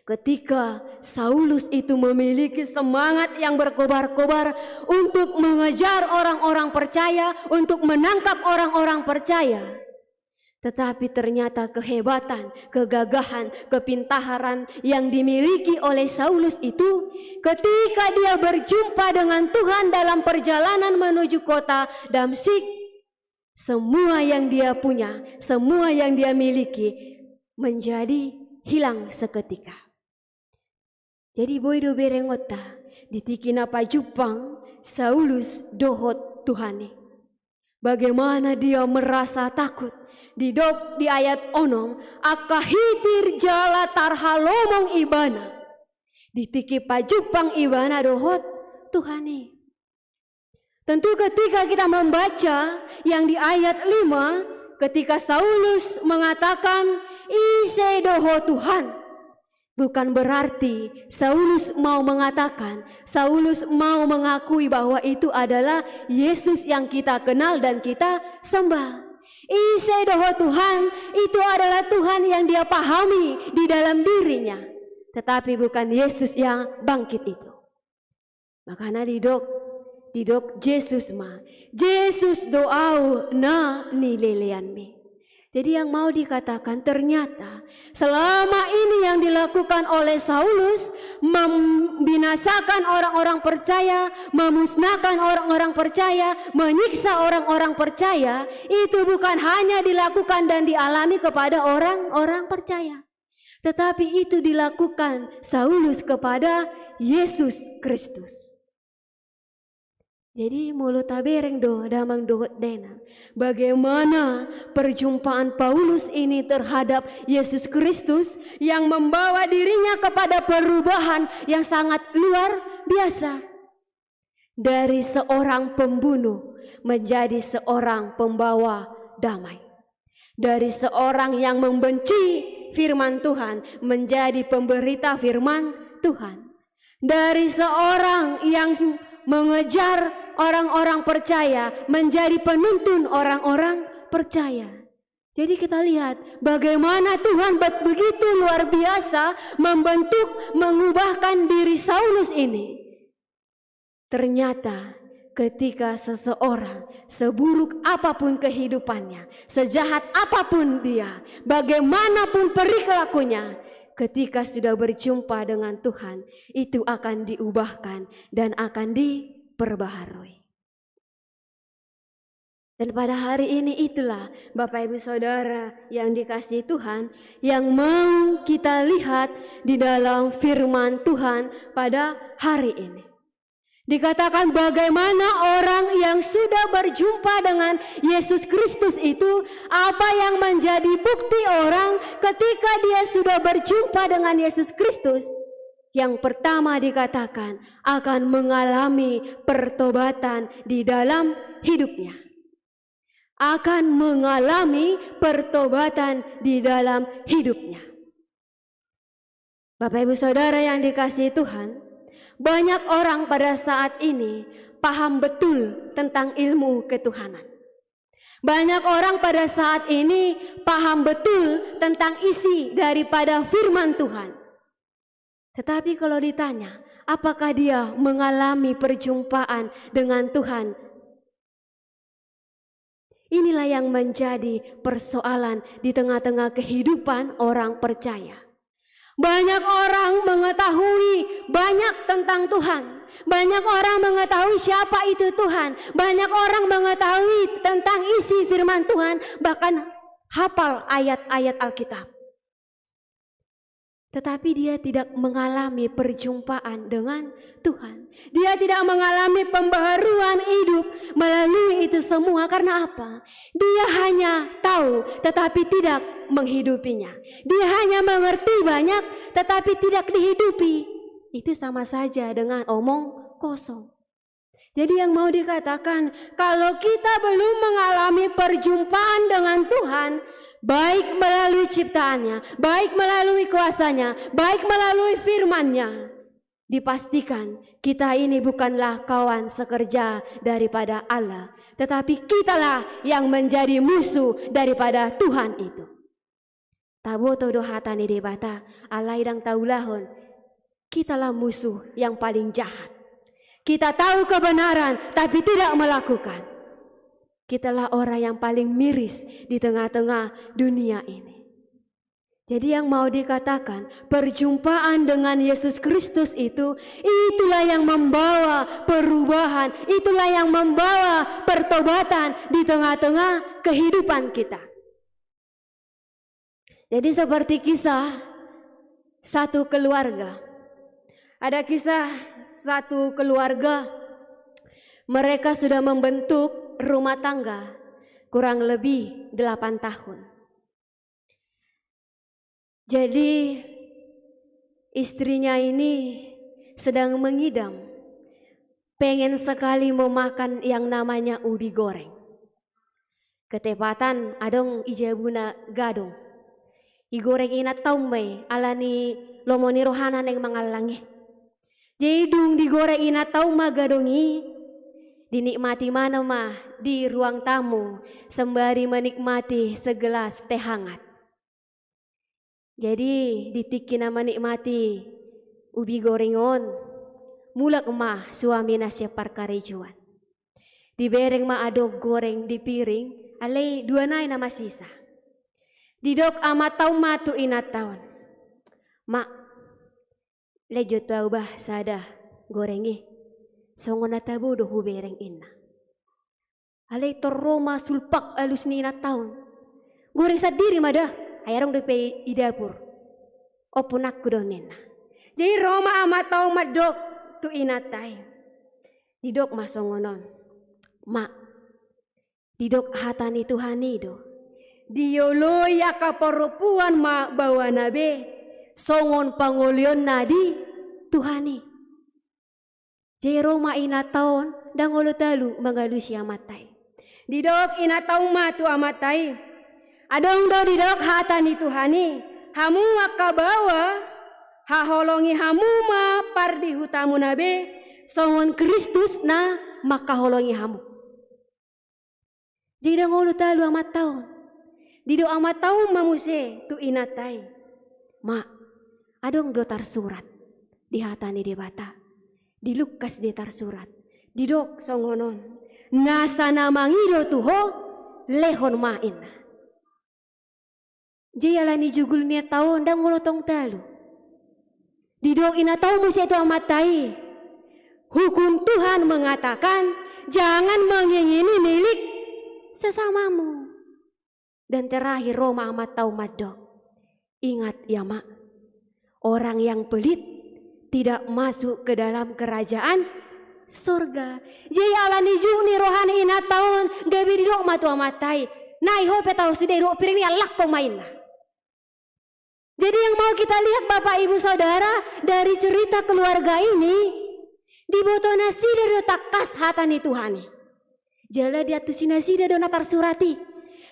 ketika Saulus itu memiliki semangat yang berkobar-kobar untuk mengejar orang-orang percaya, untuk menangkap orang-orang percaya, tetapi ternyata kehebatan, kegagahan, kepintaran yang dimiliki oleh Saulus itu, ketika dia berjumpa dengan Tuhan dalam perjalanan menuju kota Damsyik, semua yang dia punya, semua yang dia miliki menjadi hilang seketika. Jadi boi do berengonta, di tingki na pajumpang Saulus dohot Tuhan i, bagaimana dia merasa takut. Didok di ayat onom, angka hitir jala tarhalomong ibana di tingki pajumpang ibana dohot Tuhan i. Tentu ketika kita membaca yang di ayat lima, ketika Saulus mengatakan, "Ise do Ho Tuhan?" Bukan berarti Saulus mau mengatakan, Saulus mau mengakui bahwa itu adalah Yesus yang kita kenal dan kita sembah. "Ise do Ho Tuhan?" Itu adalah Tuhan yang dia pahami di dalam dirinya. Tetapi bukan Yesus yang bangkit itu. Makana didok, didok Jesus ma, "Jesus do Au na nileleanmi." Jadi yang mau dikatakan, ternyata selama ini yang dilakukan oleh Saulus, membinasakan orang-orang percaya, memusnahkan orang-orang percaya, menyiksa orang-orang percaya, itu bukan hanya dilakukan dan dialami kepada orang-orang percaya. Tetapi itu dilakukan Saulus kepada Yesus Kristus. Jadi molo tabereng do damang dohot dainang, bagaimana perjumpaan Paulus ini terhadap Yesus Kristus yang membawa dirinya kepada perubahan yang sangat luar biasa. Dari seorang pembunuh menjadi seorang pembawa damai. Dari seorang yang membenci firman Tuhan menjadi pemberita firman Tuhan. Dari seorang yang mengejar orang-orang percaya menjadi penuntun orang-orang percaya. Jadi kita lihat bagaimana Tuhan bet-, begitu luar biasa membentuk, mengubahkan diri Saulus ini. Ternyata ketika seseorang, seburuk apapun kehidupannya, sejahat apapun dia, bagaimanapun perilakunya, ketika sudah berjumpa dengan Tuhan, itu akan diubahkan dan akan diperbaharui. Dan pada hari ini itulah, Bapak Ibu Saudara yang dikasihi Tuhan, yang mau kita lihat di dalam firman Tuhan pada hari ini. Dikatakan bagaimana orang yang sudah berjumpa dengan Yesus Kristus itu, apa yang menjadi bukti orang ketika dia sudah berjumpa dengan Yesus Kristus. Yang pertama dikatakan akan mengalami pertobatan di dalam hidupnya. Akan mengalami pertobatan di dalam hidupnya. Bapak Ibu Saudara yang dikasihi Tuhan, banyak orang pada saat ini paham betul tentang ilmu ketuhanan. Banyak orang pada saat ini paham betul tentang isi daripada firman Tuhan. Tetapi kalau ditanya, apakah dia mengalami perjumpaan dengan Tuhan? Inilah yang menjadi persoalan di tengah-tengah kehidupan orang percaya. Banyak orang mengetahui banyak tentang Tuhan. Banyak orang mengetahui siapa itu Tuhan. Banyak orang mengetahui tentang isi firman Tuhan, bahkan hafal ayat-ayat Alkitab. Tetapi dia tidak mengalami perjumpaan dengan Tuhan. Dia tidak mengalami pembaharuan hidup melalui itu semua. Karena apa? Dia hanya tahu, tetapi tidak menghidupinya. Dia hanya mengerti banyak, tetapi tidak dihidupi. Itu sama saja dengan omong kosong. Jadi yang mau dikatakan, kalau kita belum mengalami perjumpaan dengan Tuhan, baik melalui ciptaannya, baik melalui kuasanya, baik melalui firmannya, dipastikan kita ini bukanlah kawan sekerja daripada Allah, tetapi kitalah yang menjadi musuh daripada Tuhan itu. Taboto do hata ni Debata, alai ndang taulahon. Kitalah musuh yang paling jahat. Kita tahu kebenaran, tapi tidak melakukan. Kitalah orang yang paling miris di tengah-tengah dunia ini. Jadi, yang mau dikatakan, perjumpaan dengan Yesus Kristus itu, itulah yang membawa perubahan, itulah yang membawa pertobatan di tengah-tengah kehidupan kita. Jadi, seperti kisah satu keluarga. Ada kisah satu keluarga, mereka sudah membentuk rumah tangga kurang lebih delapan tahun. Jadi, istrinya ini sedang mengidam, pengen sekali memakan yang namanya ubi goreng. Ketepatan adong di jabuna gadong. Digoreng inanta on ma i, alani lomo ni rohana naeng mangallang i. Jadi dung digoreng inanta on ma gadong i, dinikmati mana ma di ruang tamu, sembari menikmati segelas teh hangat. Jadi, di tingki na menikmati ubi goreng on, mulak ma suamina sian parkarejoan. Dibereng ma adong goreng di piring, alai dua nai na masisa. Didok amanta on ma tu inanta on: "Ma, lehon jo tu ahu bah sada goreng i, songon na tabo do hubereng," ninna. Alai tor ro ma sulpak alus ni inanta on. "Goreng sandiri ma da, ai adong dope i dapur. Ompunanku do," ninna. Jadi ro ma amanta on mandok tu inanta i. Didok ma songon on: "Ma, didok hata ni Tuhan i do, dioloi angka parompuan ma baoana be, songon pangoloionna di Tuhan i." Jadi ro ma inanta on, ndang olo talu mangalusi amanta i. Didok inanta on ma tu amanta i: "Adong do didok hata ni Tuhan i, hamu angka baoa, haholongi hamu ma pardihutamuna be, songon Kristus na mangkaholongi hamu." Jadi ndang olo talu amanta on. Didok amanta on ma muse tu inanta i: "Ma, adong do tarsurat di hata ni Debata. Di Lukas do tarsurat. Didok songon on: Nasa na mangido tu ho, lehon ma," ninna. Jadi alani jugul ni inanta on, ndang olo tong talu. Didok inanta on muse tu amanta i: "Hukum Tuhan mengatakan, jangan mengingini milik sesamamu." Dan terakhir ro ma amanta on mandok: "Ingat ya, Ma, orang yang pelit tidak masuk ke dalam kerajaan sorga." Jadi alani juk ni roha ni inanta on, gabe didok ma tu amanta i: "Nai, ho pe tahu sude, dok piring ni, allanghon ma," ninna. Jadi yang mau kita lihat, Bapak, Ibu, Saudara, dari cerita keluarga ini, diboto nasida do tangkas hata ni Tuhan i. Jala diantusi nasida do na tarsurat i.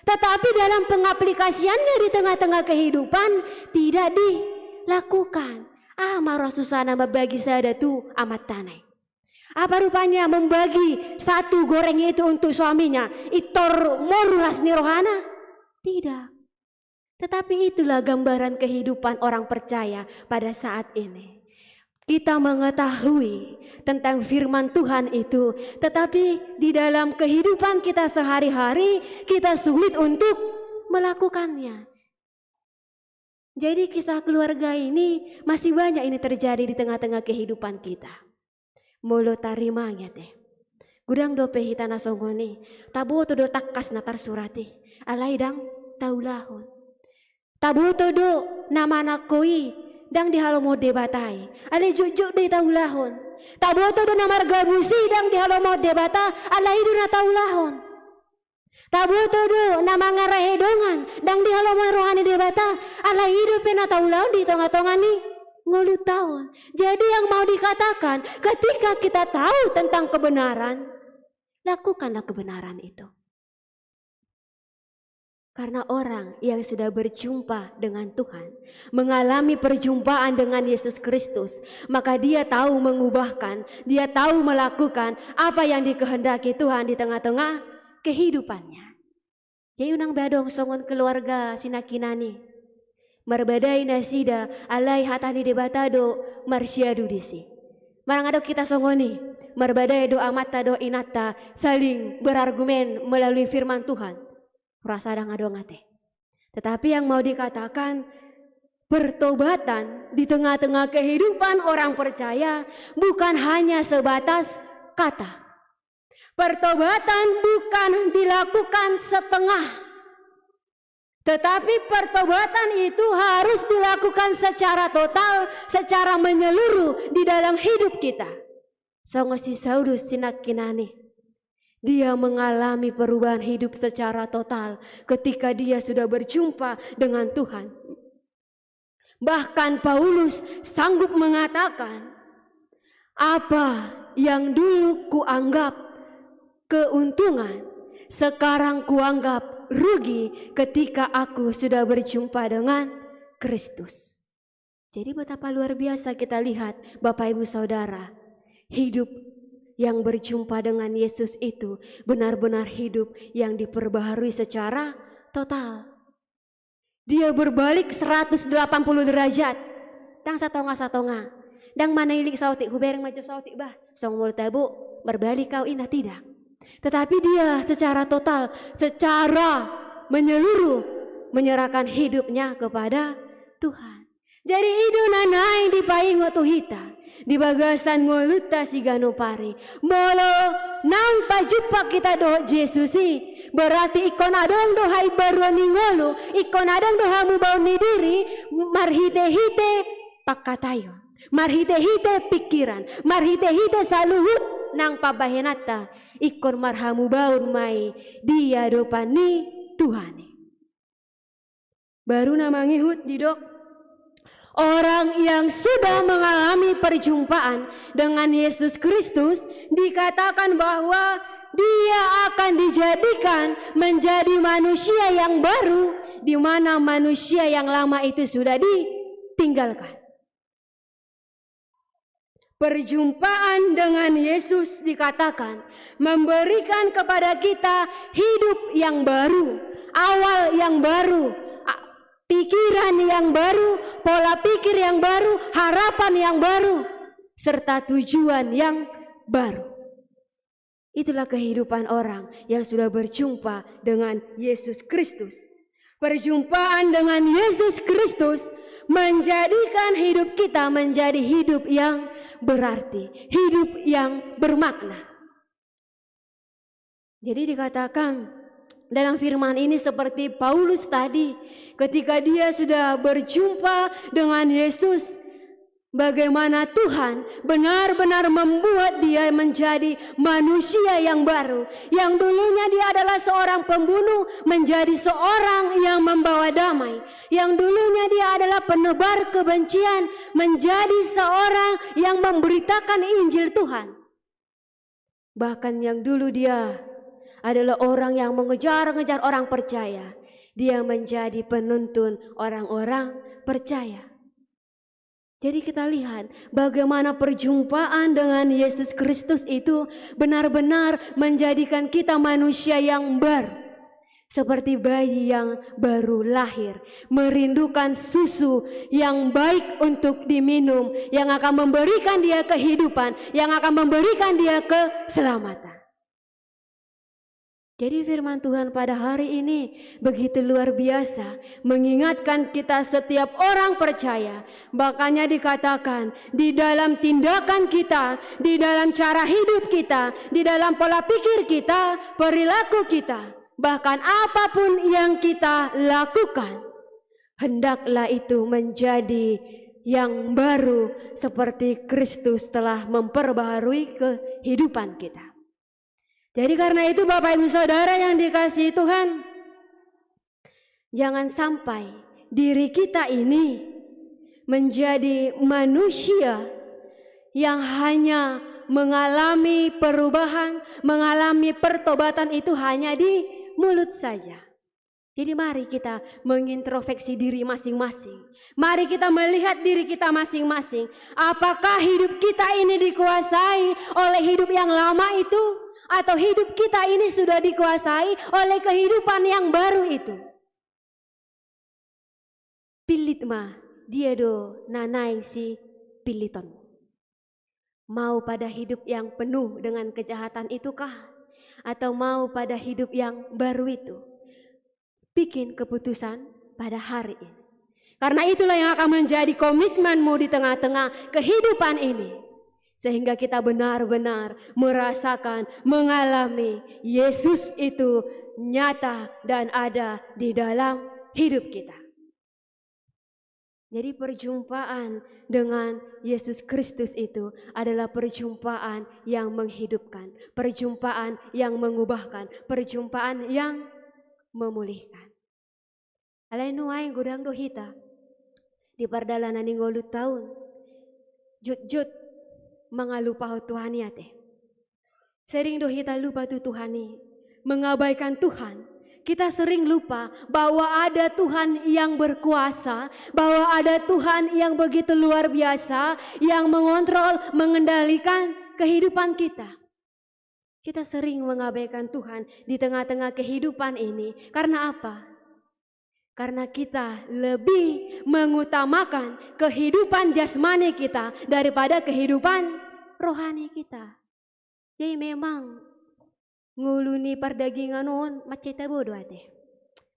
Tetapi dalam pengaplikasiannya di tengah-tengah kehidupan, tidak dilakukan. Aha ma roha susahna mambagi sada tu amantana i? Apa rupanya membagi satu goreng itu untuk suaminya, i tor moru las ni rohana? Tidak. Tetapi itulah gambaran kehidupan orang percaya pada saat ini. Kita mengetahui tentang firman Tuhan itu, tetapi di dalam kehidupan kita sehari-hari, kita sulit untuk melakukannya. Jadi, kisah keluarga ini masih banyak ini terjadi di tengah-tengah kehidupan kita. Molo tarrimanget, eh, godang dope hita na songon i. Taboto do tangkas na tarsurat i, alai ndang taulahon. Taboto do na manang ho i ndang dihalomohon Debata i, alai jotjot do i taulahon. Taboto do na margabus i ndang dihalomohon Debata, alai i do na taulahon. Taboto do na mangarahe dongan ndang dihalomohon roha ni Debata, alai i dope na taulahon di tonga-tonga ni ngolunta on. Jadi yang mau dikatakan, ketika kita tahu tentang kebenaran, lakukanlah kebenaran itu. Karena orang yang sudah berjumpa dengan Tuhan, mengalami perjumpaan dengan Yesus Kristus, maka dia tahu mengubahkan, dia tahu melakukan apa yang dikehendaki Tuhan di tengah-tengah kehidupannya. Jadi unang be adong songon keluarga si nangkinan i. Marbadai nasida, alai hata ni Debata do marsiadu disi. Manang adong hita songon i, marbadai do amanta dohot inanta, saling berargumen melalui firman Tuhan. Rasa ndang adong ate. Tetapi yang mau dikatakan, pertobatan di tengah-tengah kehidupan orang percaya bukan hanya sebatas kata. Pertobatan bukan dilakukan setengah, tetapi pertobatan itu harus dilakukan secara total, secara menyeluruh di dalam hidup kita. Songon si Saulus si nangkinan i. Dia mengalami perubahan hidup secara total ketika dia sudah berjumpa dengan Tuhan. Bahkan Paulus sanggup mengatakan, "Apa yang dulu kuanggap keuntungan, sekarang kuanggap rugi ketika aku sudah berjumpa dengan Kristus." Jadi betapa luar biasa kita lihat, Bapak Ibu Saudara, hidup yang berjumpa dengan Yesus itu benar-benar hidup yang diperbaharui secara total. Dia berbalik seratus delapan puluh derajat. Ndang satonga-satonga. Ndang manailik saotik, hubereng ma jo saotik bah. Songon molo tabo, marbalik au, inna, tidak. Tetapi dia secara total, secara menyeluruh menyerahkan hidupnya kepada Tuhan. Jadi i do na naeng dipaingot tu hita di bagasan ngolunta siganup ari. Molo naung pajumpa hita dohot Jesus i, berarti ingkon adong do haimbaruon ni ngolu, ingkon adong do hamubaon ni diri, marhite-hite pangkataion, marhite-hite pingkiran, marhite-hite saluhut nang pambahenanta, ingkon marhamubaon ma i di adopan ni Tuhan i. Baru na mangihut didok, orang yang sudah mengalami perjumpaan dengan Yesus Kristus dikatakan bahwa dia akan dijadikan menjadi manusia yang baru, di mana manusia yang lama itu sudah ditinggalkan. Perjumpaan dengan Yesus dikatakan memberikan kepada kita hidup yang baru, awal yang baru, a-, pikiran yang baru, pola pikir yang baru, harapan yang baru, serta tujuan yang baru. Itulah kehidupan orang yang sudah berjumpa dengan Yesus Kristus. Perjumpaan dengan Yesus Kristus menjadikan hidup kita menjadi hidup yang berarti, hidup yang bermakna. Jadi dikatakan dalam firman ini seperti Paulus tadi, ketika dia sudah berjumpa dengan Yesus, bagaimana Tuhan benar-benar membuat dia menjadi manusia yang baru. Yang dulunya dia adalah seorang pembunuh, menjadi seorang yang membawa damai. Yang dulunya dia adalah penebar kebencian, menjadi seorang yang memberitakan Injil Tuhan. Bahkan yang dulu dia adalah orang yang mengejar-ngejar orang percaya, dia menjadi penuntun orang-orang percaya. Jadi kita lihat bagaimana perjumpaan dengan Yesus Kristus itu benar-benar menjadikan kita manusia yang baru. Seperti bayi yang baru lahir, merindukan susu yang baik untuk diminum, yang akan memberikan dia kehidupan, yang akan memberikan dia keselamatan. Jadi firman Tuhan pada hari ini begitu luar biasa, mengingatkan kita setiap orang percaya. Makanya dikatakan, di dalam tindakan kita, di dalam cara hidup kita, di dalam pola pikir kita, perilaku kita, bahkan apapun yang kita lakukan, hendaklah itu menjadi yang baru seperti Kristus telah memperbaharui kehidupan kita. Jadi karena itu Bapak Ibu Saudara yang dikasihi Tuhan, jangan sampai diri kita ini menjadi manusia yang hanya mengalami perubahan, mengalami pertobatan itu hanya di mulut saja. Jadi mari kita mengintrospeksi diri masing-masing. Mari kita melihat diri kita masing-masing. Apakah hidup kita ini dikuasai oleh hidup yang lama itu? Atau hidup kita ini sudah dikuasai oleh kehidupan yang baru itu? Pillit ma, dia do na naeng sipillitonmu. Mau pada hidup yang penuh dengan kejahatan itukah? Atau mau pada hidup yang baru itu? Bikin keputusan pada hari ini. Karena itulah yang akan menjadi komitmenmu di tengah-tengah kehidupan ini. Sehingga kita benar-benar merasakan, mengalami Yesus itu nyata dan ada di dalam hidup kita. Jadi perjumpaan dengan Yesus Kristus itu adalah perjumpaan yang menghidupkan, perjumpaan yang mengubahkan, perjumpaan yang memulihkan. Alai nuaeng godang do hita di pardalanan ni ngolunta on jutjut mangalupahon Tuhan i ate. Sering do hita lupa tu Tuhan i, mengabaikan Tuhan. Kita sering lupa bahwa ada Tuhan yang berkuasa, bahwa ada Tuhan yang begitu luar biasa, yang mengontrol, mengendalikan kehidupan kita. Kita sering mengabaikan Tuhan di tengah-tengah kehidupan ini. Karena apa? Karena kita lebih mengutamakan kehidupan jasmani kita daripada kehidupan rohani kita. Jadi memang ngolu ni pardagingan on mansai tabo do ate.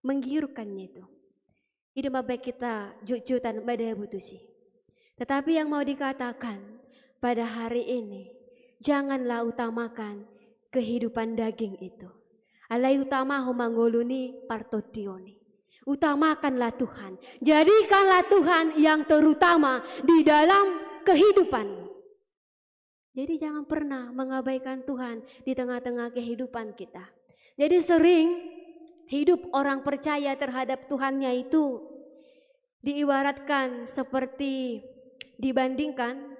Menggiurkan itu. I do mambahen hita jutjutan madabu tusi. Tetapi yang mau dikatakan pada hari ini, janganlah utamakan kehidupan daging itu. Alai utamahon ma ngolu ni partondion i. Utamakanlah Tuhan. Jadikanlah Tuhan yang terutama di dalam kehidupanmu. Jadi jangan pernah mengabaikan Tuhan di tengah-tengah kehidupan kita. Jadi sering hidup orang percaya terhadap Tuhannya itu diibaratkan seperti dibandingkan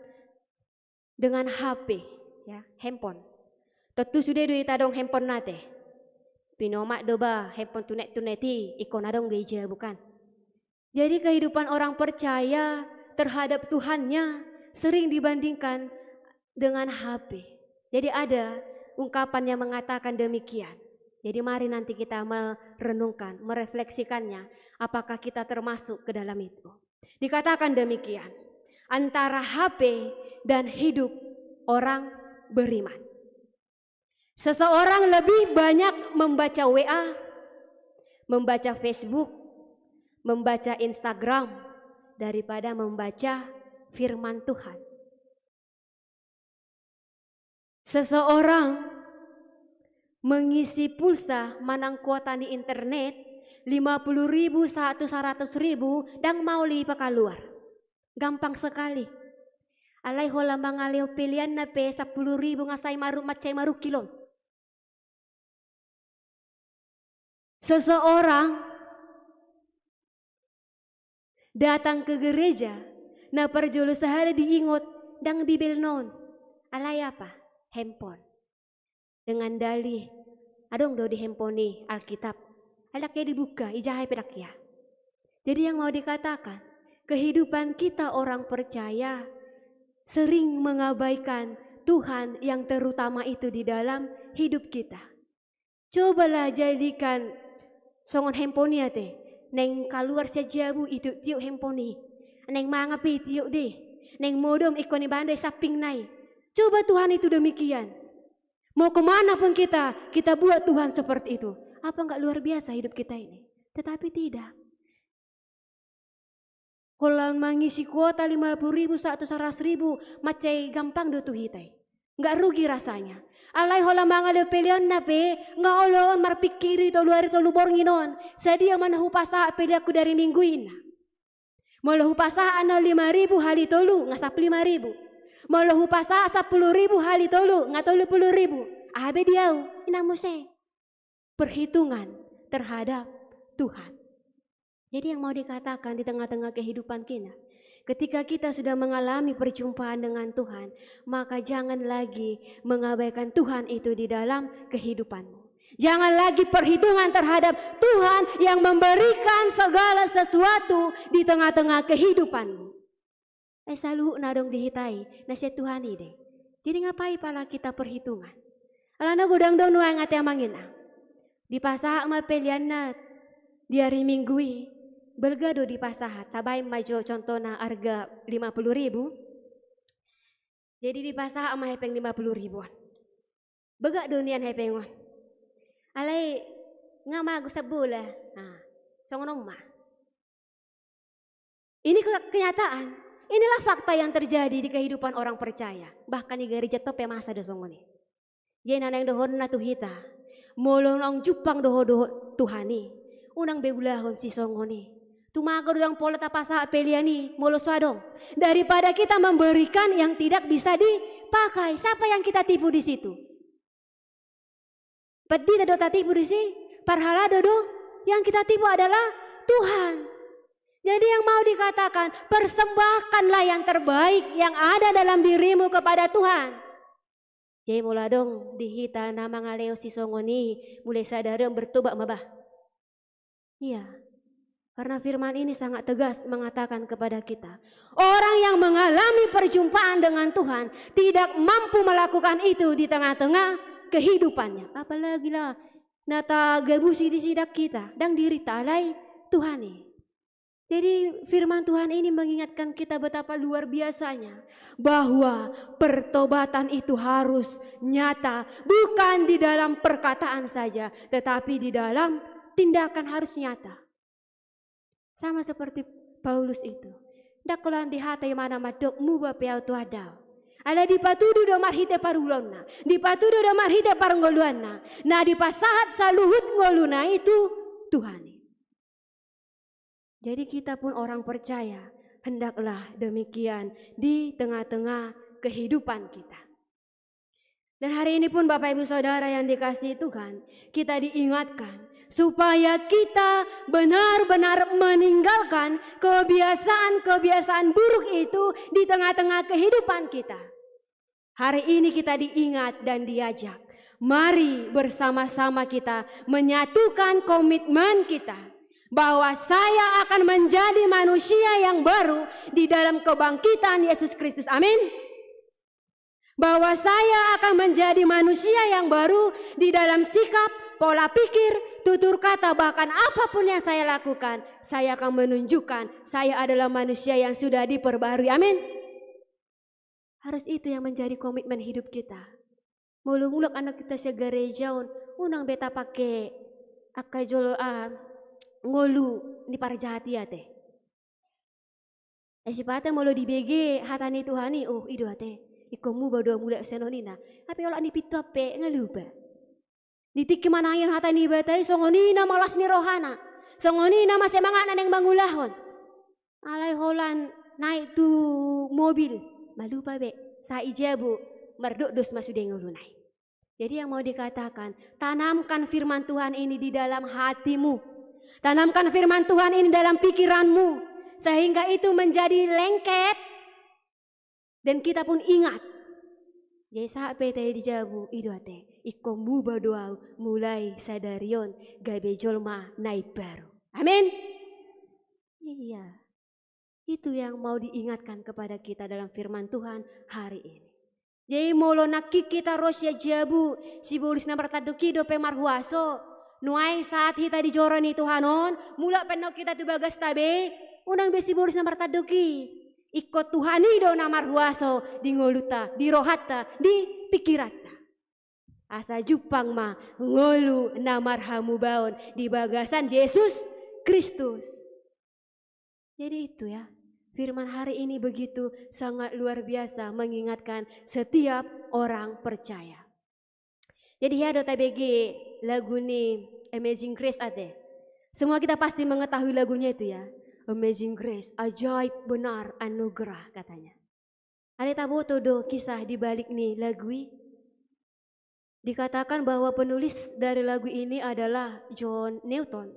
dengan H P, ya, handphone. Tontu sude do hita adong handphone na ate. Pinomat do ba handphone tunet-tunet i, ingkon adong do i jabu kan. Jadi kehidupan orang percaya terhadap Tuhannya sering dibandingkan dengan H P. Jadi ada ungkapan yang mengatakan demikian. Jadi mari nanti kita merenungkan, merefleksikannya, apakah kita termasuk ke dalam itu. Dikatakan demikian, antara H P dan hidup orang beriman. Seseorang lebih banyak membaca W A, membaca Facebook, membaca Instagram, daripada membaca firman Tuhan. Seseorang mengisi pulsa manang kuota ni internet lima puluh ribu, satu, saratus ribu, ndang maol i pakaluar. Gampang sekali. Alai holan mangalehon peleanna pe sampulu ribu nga sai maru-, mansai marungkil on. Seseorang datang ke gereja, na parjolo sahali diingot ndang Bibelna on. Alai apa? Handphone. Dengan dalih, adong do di handphone i Alkitab. Ai ndang ia dibuka, ijahai pe ndang ia. Jadi yang mau dikatakan, kehidupan kita orang percaya sering mengabaikan Tuhan yang terutama itu di dalam hidup kita. Cobalah jadikan songon handphone i ate, naeng kaluar sian jabu i tiuk-tiuk handphone i, naeng mangan pe i tiuk do i, naeng modom ingkon ibaen do i sampingna i. Coba Tuhan itu demikian. Mau kemana pun kita, kita buat Tuhan seperti itu. Apa nggak luar biasa hidup kita ini? Tetapi tidak. Holan mangisi kuota lima puluh ribu, satu, saratus ribu, mansai gampang do tu hita i. Nggak rugi rasanya. Alai holan mangalehon peleanna pe, nga olo on marpingkiri tolu ari tolu borngin on, sadia ma na hupasahat peleanku dari Minggu i, ninna. Molo hupasahat annon lima ribu hali tolu, nga sampulu lima ribu. Molo hupasahat sampulu ribu hali tolu, nga tolu pulu ribu. Aha be di au, inang muse. Perhitungan terhadap Tuhan. Jadi yang mau dikatakan di tengah-tengah kehidupan kita, ketika kita sudah mengalami perjumpaan dengan Tuhan, maka jangan lagi mengabaikan Tuhan itu di dalam kehidupanmu. Jangan lagi perhitungan terhadap Tuhan yang memberikan segala sesuatu di tengah-tengah kehidupanmu. Eh, saluhutna adong di hita i, na sian Tuhan i do i. Jadi ngapain pala kita perhitungan? Alana godang do nuaeng ate amang inang. Dipasahat ma peleanna di hari Minggu i, balga do dipasahat, tabaen ma jo contohna arga lima puluh ribu. Jadi dipasahat ma hepeng lima puluh ribu on. Bagak do nian hepeng on. Alai nga mago sabola. Nah, songon on ma. Ini ke-, kenyataan. Inilah fakta yang terjadi di kehidupan orang percaya. Bahkan di gereja tong pe masa do songon i. Jadi na naeng dohononna tu hita, molo naung jumpang do ho dohot Tuhan i, unang be ulahon sisongon i. Tumagon do ndang pola tapasahat pelean i molo so adong. Daripada kita memberikan yang tidak bisa dipakai, siapa yang kita tipu di situ? Pandita do tatipu disi, parhalado do, yang kita tipu adalah Tuhan. Jadi yang mau dikatakan, persembahkanlah yang terbaik yang ada dalam dirimu kepada Tuhan. Jadi molo adong di hita na mangalehon sisongon i, mulai sadari on bertobat ma bah. Iya, karena firman ini sangat tegas mengatakan kepada kita, orang yang mengalami perjumpaan dengan Tuhan tidak mampu melakukan itu di tengah-tengah kehidupannya. Apalagi lah na tagabusi disi ndang hita, ndang dirita alai Tuhan i. Jadi firman Tuhan ini mengingatkan kita betapa luar biasanya bahwa pertobatan itu harus nyata, bukan di dalam perkataan saja, tetapi di dalam tindakan harus nyata. Sama seperti Paulus itu. Ndang holan di hata i ma na mandok muba pe au tu ahu. Alai dipatudu do marhite parulaonna, dipatudu do marhite parngoluanna, na dipasahat saluhut ngoluna i tu Tuhan i. Jadi kita pun orang percaya, hendaklah demikian di tengah-tengah kehidupan kita. Dan hari ini pun Bapak Ibu Saudara yang dikasihi Tuhan, kita diingatkan supaya kita benar-benar meninggalkan kebiasaan-kebiasaan buruk itu di tengah-tengah kehidupan kita. Hari ini kita diingat dan diajak. Mari bersama-sama kita menyatukan komitmen kita bahwa saya akan menjadi manusia yang baru di dalam kebangkitan Yesus Kristus. Amin. Bahwa saya akan menjadi manusia yang baru di dalam sikap, pola pikir, tutur kata, bahkan apapun yang saya lakukan, saya akan menunjukkan saya adalah manusia yang sudah diperbarui. Amin. Harus itu yang menjadi komitmen hidup kita. Molo mulak anak kita sian gareja on, unang be tapake angka jolo, ah, ngolu ni parjahat i ate. Eh, sipata molo dibege hata ni Tuhan i, oh, i do ate, ingkon muba do mulak sian on ninna. Tapi olat ni pintu an pe nga lupa. Di tingki manangihon hata ni Debata i, songon i nama las ni rohana, songon i nama semangatna naeng mangulahon. Alai holan naik tu mobil, ma lupa be, sai i jabu, mardokdos ma sude ngoluna i. Jadi yang mau dikatakan, tanamkan firman Tuhan ini di dalam hatimu. Tanamkan firman Tuhan ini dalam pikiranmu, sehingga itu menjadi lengket dan kita pun ingat. Jadi sahat pe tahe di jabu, i do ate, ingkon muba do au mulai sadari on gabe jolma na imbaru. Amin. Iya. Itu yang mau diingatkan kepada kita dalam firman Tuhan hari ini. Jadi molo nangkin hita ro sian jabu, sibolis na martanduk i dope marhuaso. Nuaeng sahat hita di joro ni Tuhan on, mulak pe annon hita tu bagasta be, unang be sibolis na martanduk i. Ingkon Tuhan i do na marhuaso di ngolunta, di rohanta, di pikiranta. Asa jumpang ma ngolu na marhamubaon di bagasan Jesus Kristus. Jadi itu ya, firman hari ini begitu sangat luar biasa mengingatkan setiap orang percaya. Jadi hea do tabege lagu ni Amazing Grace ate. Semua kita pasti mengetahui lagunya itu ya. Amazing Grace, ajaib benar anugerah katanya. Alai taboto do kisah di balik ni lagu i? Dikatakan bahwa penulis dari lagu ini adalah John Newton.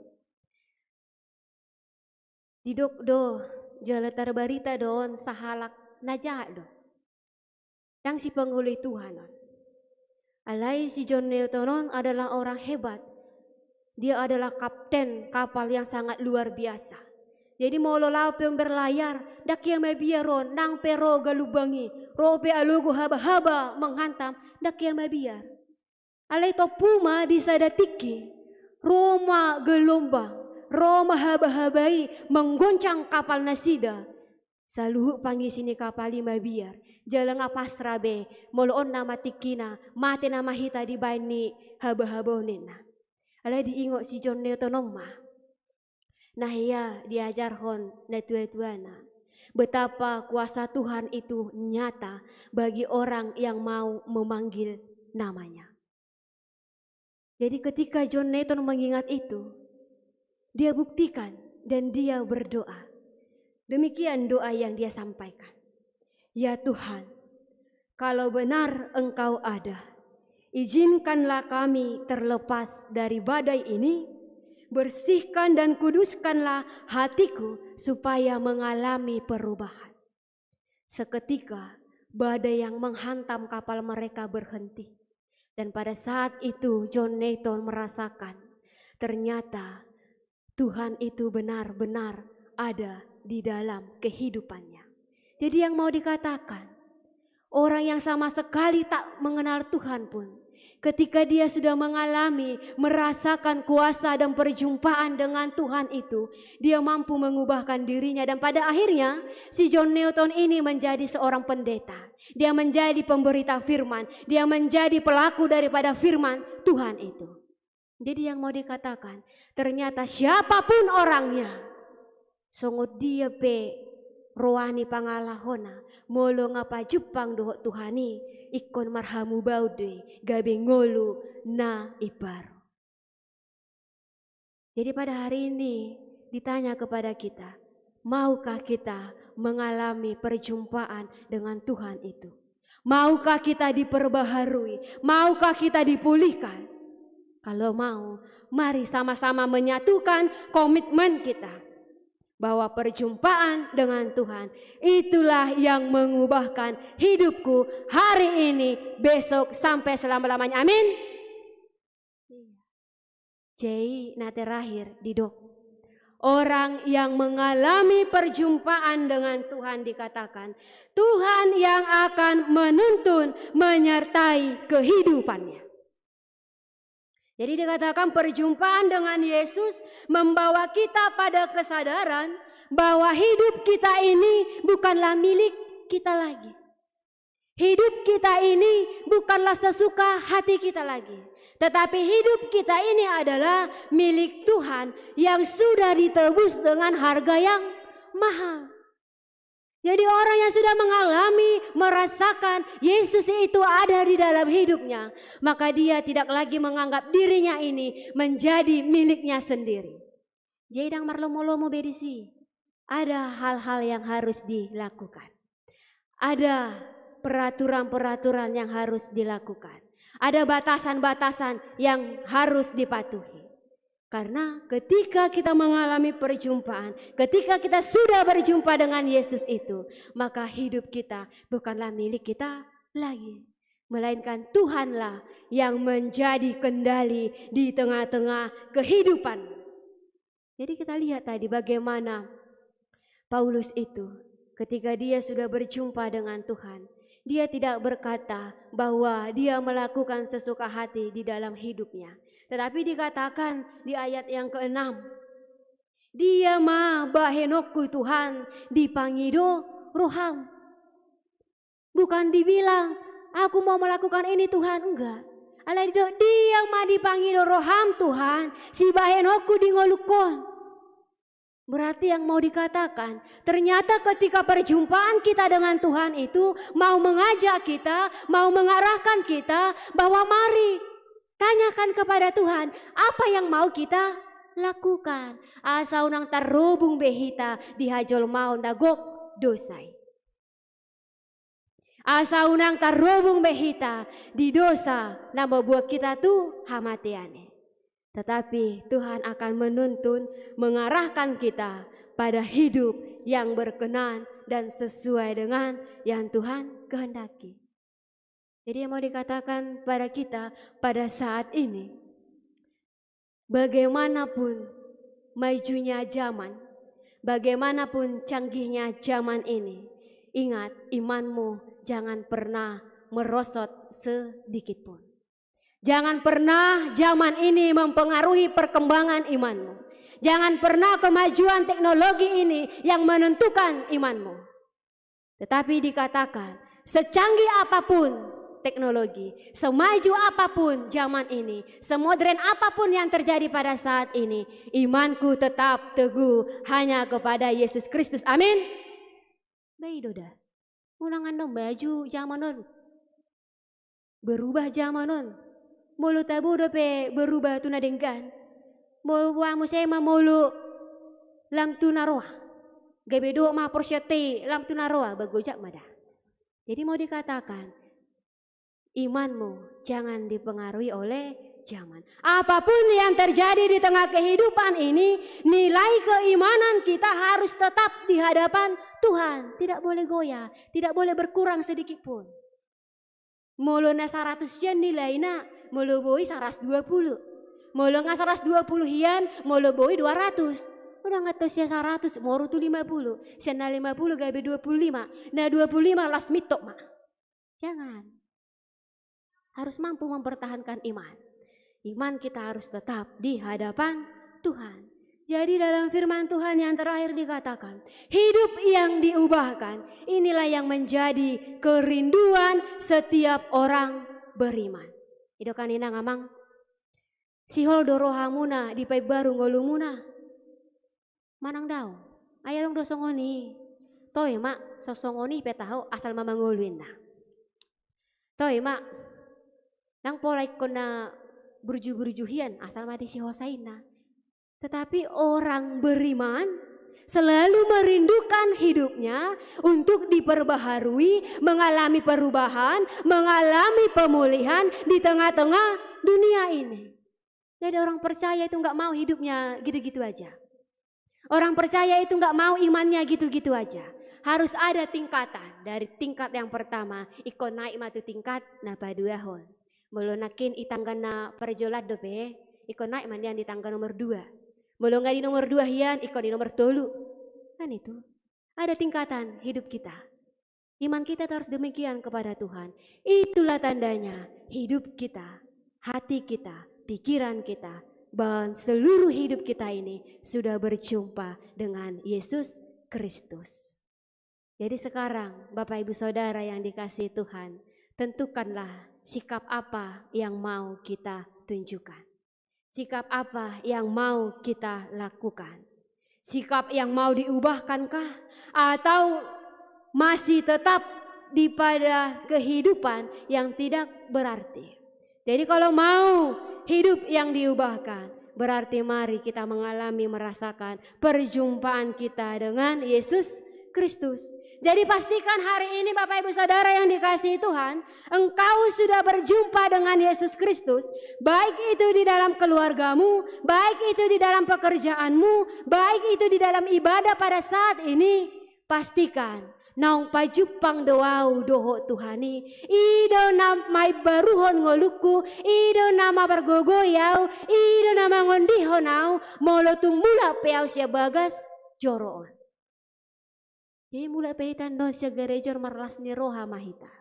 Didok do jala tarbarita do on sahalak na jahat do. Ndang sipangoloi Tuhan on. Alai si John Newton on adalah orang hebat. Dia adalah kapten kapal yang sangat luar biasa. Jadi molo laho pe on berlayar, ndang ia mabiar on, nang pe ro galumbang i, ro pe alogo haba-haba menghantam, ndang ia mabiar. Alai tompu ma di sada tingki, ro ma gelombang, ro ma haba-haba i menggoncang kapal nasida. Saluhut pangisi ni kapal i mabiar, jala nga pasrah be, molo on nama tingkina, mate nama hita dibaen ni haba-haba on ninna. Alai diingot si John Newton on ma na hea diajarhon natua-tuana, betapa kuasa Tuhan itu nyata bagi orang yang mau memanggil namanya. Jadi ketika John Newton mengingat itu, dia buktikan dan dia berdoa. Demikian doa yang dia sampaikan. Ya Tuhan, kalau benar Engkau ada, izinkanlah kami terlepas dari badai ini, bersihkan dan kuduskanlah hatiku supaya mengalami perubahan. Seketika, badai yang menghantam kapal mereka berhenti. Dan pada saat itu, John Newton merasakan, ternyata Tuhan itu benar-benar ada di dalam kehidupannya. Jadi, yang mau dikatakan, orang yang sama sekali tak mengenal Tuhan pun, ketika dia sudah mengalami, merasakan kuasa dan perjumpaan dengan Tuhan itu, dia mampu mengubahkan dirinya. Dan pada akhirnya, si John Newton ini menjadi seorang pendeta. Dia menjadi pemberita firman. Dia menjadi pelaku daripada firman Tuhan itu. Jadi, yang mau dikatakan, ternyata siapapun orangnya, songon dia pe roha ni pangalahona, molo nga pajumpang dohot Tuhan i, ingkon marhamubaon do i, gabe ngolu na imbaru. Jadi, pada hari ini ditanya kepada kita, maukah kita mengalami perjumpaan dengan Tuhan itu? Maukah kita diperbaharui? Maukah kita dipulihkan? Kalau mau, mari sama-sama menyatukan komitmen kita bahwa perjumpaan dengan Tuhan itulah yang mengubahkan hidupku hari ini, besok, sampai selama-lamanya. Amin. Jadi na terakhir didok, orang yang mengalami perjumpaan dengan Tuhan dikatakan, Tuhan yang akan menuntun, menyertai kehidupannya. Jadi dikatakan perjumpaan dengan Yesus membawa kita pada kesadaran bahwa hidup kita ini bukanlah milik kita lagi. Hidup kita ini bukanlah sesuka hati kita lagi, tetapi hidup kita ini adalah milik Tuhan yang sudah ditebus dengan harga yang mahal. Jadi orang yang sudah mengalami, merasakan Yesus itu ada di dalam hidupnya, maka dia tidak lagi menganggap dirinya ini menjadi miliknya sendiri. Jadi ndang marlomo-lomo be disi. Ada hal-hal yang harus dilakukan. Ada peraturan-peraturan yang harus dilakukan. Ada batasan-batasan yang harus dipatuhi. Karena ketika kita mengalami perjumpaan, ketika kita sudah berjumpa dengan Yesus itu, maka hidup kita bukanlah milik kita lagi, melainkan Tuhanlah yang menjadi kendali di tengah-tengah kehidupan. Jadi kita lihat tadi bagaimana Paulus itu, ketika dia sudah berjumpa dengan Tuhan, dia tidak berkata bahwa dia melakukan sesuka hati di dalam hidupnya. Tetapi dikatakan di ayat yang keenam, "Dia ma bahenonku, Tuhan, dipangido roham." Bukan dibilang, "Aku mau melakukan ini, Tuhan," enggak. Alai didok, "Dia ma dipangido roham, Tuhan, sibahenonku di ngolungkon." Berarti yang mau dikatakan, ternyata ketika perjumpaan kita dengan Tuhan itu mau mengajak kita, mau mengarahkan kita bahwa mari tanyakan kepada Tuhan apa yang mau kita lakukan. Asa unang tarobung be hita di hajolmaon na gok dosa i. Asa unang tarobung be hita di dosa na mamboan hita tu hamatean i. Tetapi Tuhan akan menuntun, mengarahkan kita pada hidup yang berkenan dan sesuai dengan yang Tuhan kehendaki. Jadi, yang mau dikatakan pada kita pada saat ini, bagaimanapun majunya zaman, bagaimanapun canggihnya zaman ini, ingat, imanmu jangan pernah merosot sedikit pun. Jangan pernah zaman ini mempengaruhi perkembangan imanmu. Jangan pernah kemajuan teknologi ini yang menentukan imanmu. Tetapi dikatakan, secanggih apapun teknologi, semaju apapun zaman ini, semodern apapun yang terjadi pada saat ini, imanku tetap teguh hanya kepada Yesus Kristus. Amin. Ba i do da. Unang annon maju zaman on. Berubah zaman on. Molo tabo dope berubah tu na denggan. Molo boha muse ma molo lam tu na roa. Gabe dohot ma porseante lam tu na roa, ba gojak ma da. Jadi mau dikatakan, imanmu jangan dipengaruhi oleh zaman. Apapun yang terjadi di tengah kehidupan ini, nilai keimanan kita harus tetap di hadapan Tuhan. Tidak boleh goyah, tidak boleh berkurang sedikit pun. Molo na saratus hian nilaina, molo boi saratus dua pulu. Molo nga saratus dua pulu hian, molo boi dua ratus. Unang annon sian saratus moru tu lima pulu, sian na lima pulu gabe dua pulu lima, na dua pulu lima las mintok ma. Jangan. Harus mampu mempertahankan iman. Iman kita harus tetap di hadapan Tuhan. Jadi, dalam firman Tuhan yang terakhir dikatakan, hidup yang diubahkan, inilah yang menjadi kerinduan setiap orang beriman. Ido kan, inang amang, sihol do rohamuna dipaimbaru ngolumuna? Manang daong. Ai adong do songon i. Toe ma, so songon i pe taho, asal ma mangolu inna. Toe ma, ndang pola ingkon na burju-burju hian, asal ma disihosa inna. Tetapi orang beriman selalu merindukan hidupnya untuk diperbaharui, mengalami perubahan, mengalami pemulihan di tengah-tengah dunia ini. Jadi, orang percaya itu nggak mau hidupnya gitu-gitu aja. Orang percaya itu nggak mau imannya gitu-gitu aja. Harus ada tingkatan. Dari tingkat yang pertama, ingkon naik ma tu tingkat na paduahon. Molo nangkin i tangga na parjolo dope, ingkon naik ma nian di tangga nomor dua. Molo nggak di nomor dua hian, ingkon di nomor tolu. Kan itu. Ada tingkatan hidup kita. Iman kita itu harus demikian kepada Tuhan. Itulah tandanya hidup kita, hati kita, pikiran kita, bahwa seluruh hidup kita ini sudah berjumpa dengan Yesus Kristus. Jadi sekarang, Bapak Ibu Saudara yang dikasihi Tuhan, tentukanlah sikap apa yang mau kita tunjukkan. Sikap apa yang mau kita lakukan? Sikap yang mau diubahkankah? Atau masih tetap di pada kehidupan yang tidak berarti? Jadi, kalau mau hidup yang diubahkan, berarti mari kita mengalami, merasakan perjumpaan kita dengan Yesus Kristus. Jadi, pastikan hari ini, Bapak Ibu Saudara yang dikasihi Tuhan, engkau sudah berjumpa dengan Yesus Kristus, baik itu di dalam keluargamu, baik itu di dalam pekerjaanmu, baik itu di dalam ibadah pada saat ini, pastikan naung pajumpang do ahu dohot Tuhan i. I do na maimbaruhon ngolungku, i do na mampargogoi ahu, i do na mangondihon ahu, molo tung mulak pe ahu sian bagas joro on. Jadi mulak pe hita annon sian gareja on, marlas ni roha ma hita.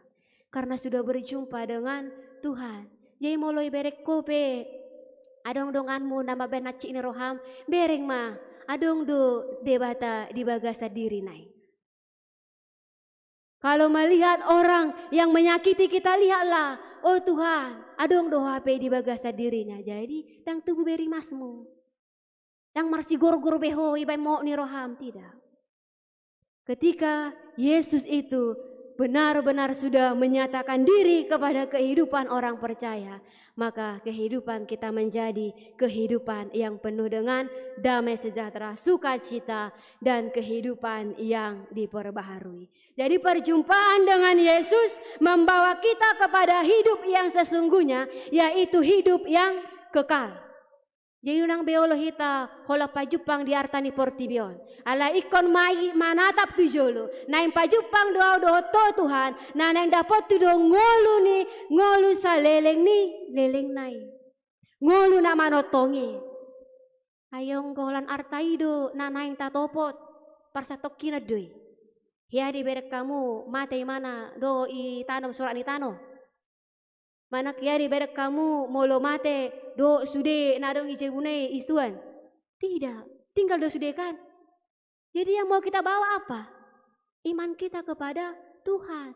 Karena sudah berjumpa dengan Tuhan. Jadi molo ibereng ho pe adong donganmu na mambahen hansit ni roham, bereng ma, adong do Debata di bagasan dirina i. Kalau melihat orang yang menyakiti kita, lihatlah, oh Tuhan, adong do hape di bagasan dirina. Jadi, ndang tubu be rimasmu. Ndang marsigorgor be ho ibaen mohop ni roham, tidak. Ketika Yesus itu benar-benar sudah menyatakan diri kepada kehidupan orang percaya, maka kehidupan kita menjadi kehidupan yang penuh dengan damai sejahtera, sukacita, dan kehidupan yang diperbaharui. Jadi, perjumpaan dengan Yesus membawa kita kepada hidup yang sesungguhnya, yaitu hidup yang kekal. Jadi unang be olo hita holan pajumpang di arta ni portibi on. Alai ingkon ma i manatap tu jolo. Naeng pajumpang do au dohot ho Tuhan, na naeng dapothu do ngolu ni, ngolu saleleng ni lelengna i. Ngolu na manongtong i. Ai anggo holan arta i do na naeng tatopot, parsatongkinan do i. Hea do ibereng hamu mate imana dohot i tanom sorak ni tano. Manang hea do ibereng hamu molo mate dohot sude na adong di jabuna i isuan. Tidak, tinggal do sude kan. Jadi yang mau kita bawa apa? Iman kita kepada Tuhan.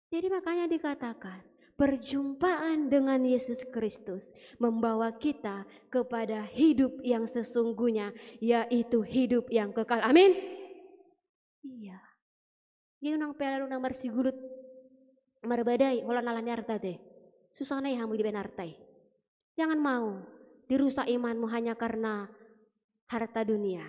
Jadi makanya dikatakan, perjumpaan dengan Yesus Kristus membawa kita kepada hidup yang sesungguhnya, yaitu hidup yang kekal. Amin. Iya. Jadi unang pe ala unang marsigulut marbadai holan ala ni arta te. Susah nai hamu dibaen arta i. Jangan mau dirusak imanmu hanya karena harta dunia.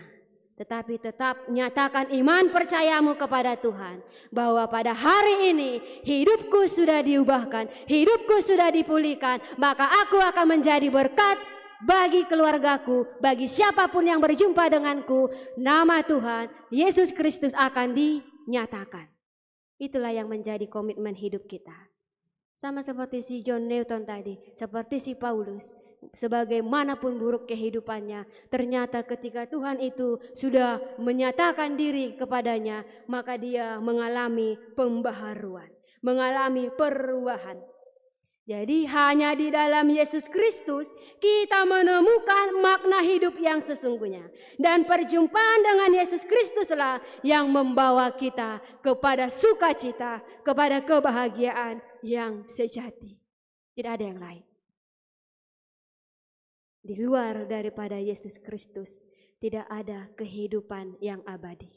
Tetapi tetap nyatakan iman percayamu kepada Tuhan, bahwa pada hari ini hidupku sudah diubahkan, hidupku sudah dipulihkan, maka aku akan menjadi berkat bagi keluargaku, bagi siapapun yang berjumpa denganku. Nama Tuhan Yesus Kristus akan dinyatakan. Itulah yang menjadi komitmen hidup kita. Sama seperti si John Newton tadi, seperti si Paulus, sebagaimanapun buruk kehidupannya, ternyata ketika Tuhan itu sudah menyatakan diri kepadanya, maka dia mengalami pembaharuan, mengalami perubahan. Jadi, hanya di dalam Yesus Kristus kita menemukan makna hidup yang sesungguhnya. Dan perjumpaan dengan Yesus Kristuslah yang membawa kita kepada sukacita, kepada kebahagiaan yang sejati. Tidak ada yang lain. Di luar daripada Yesus Kristus, tidak ada kehidupan yang abadi.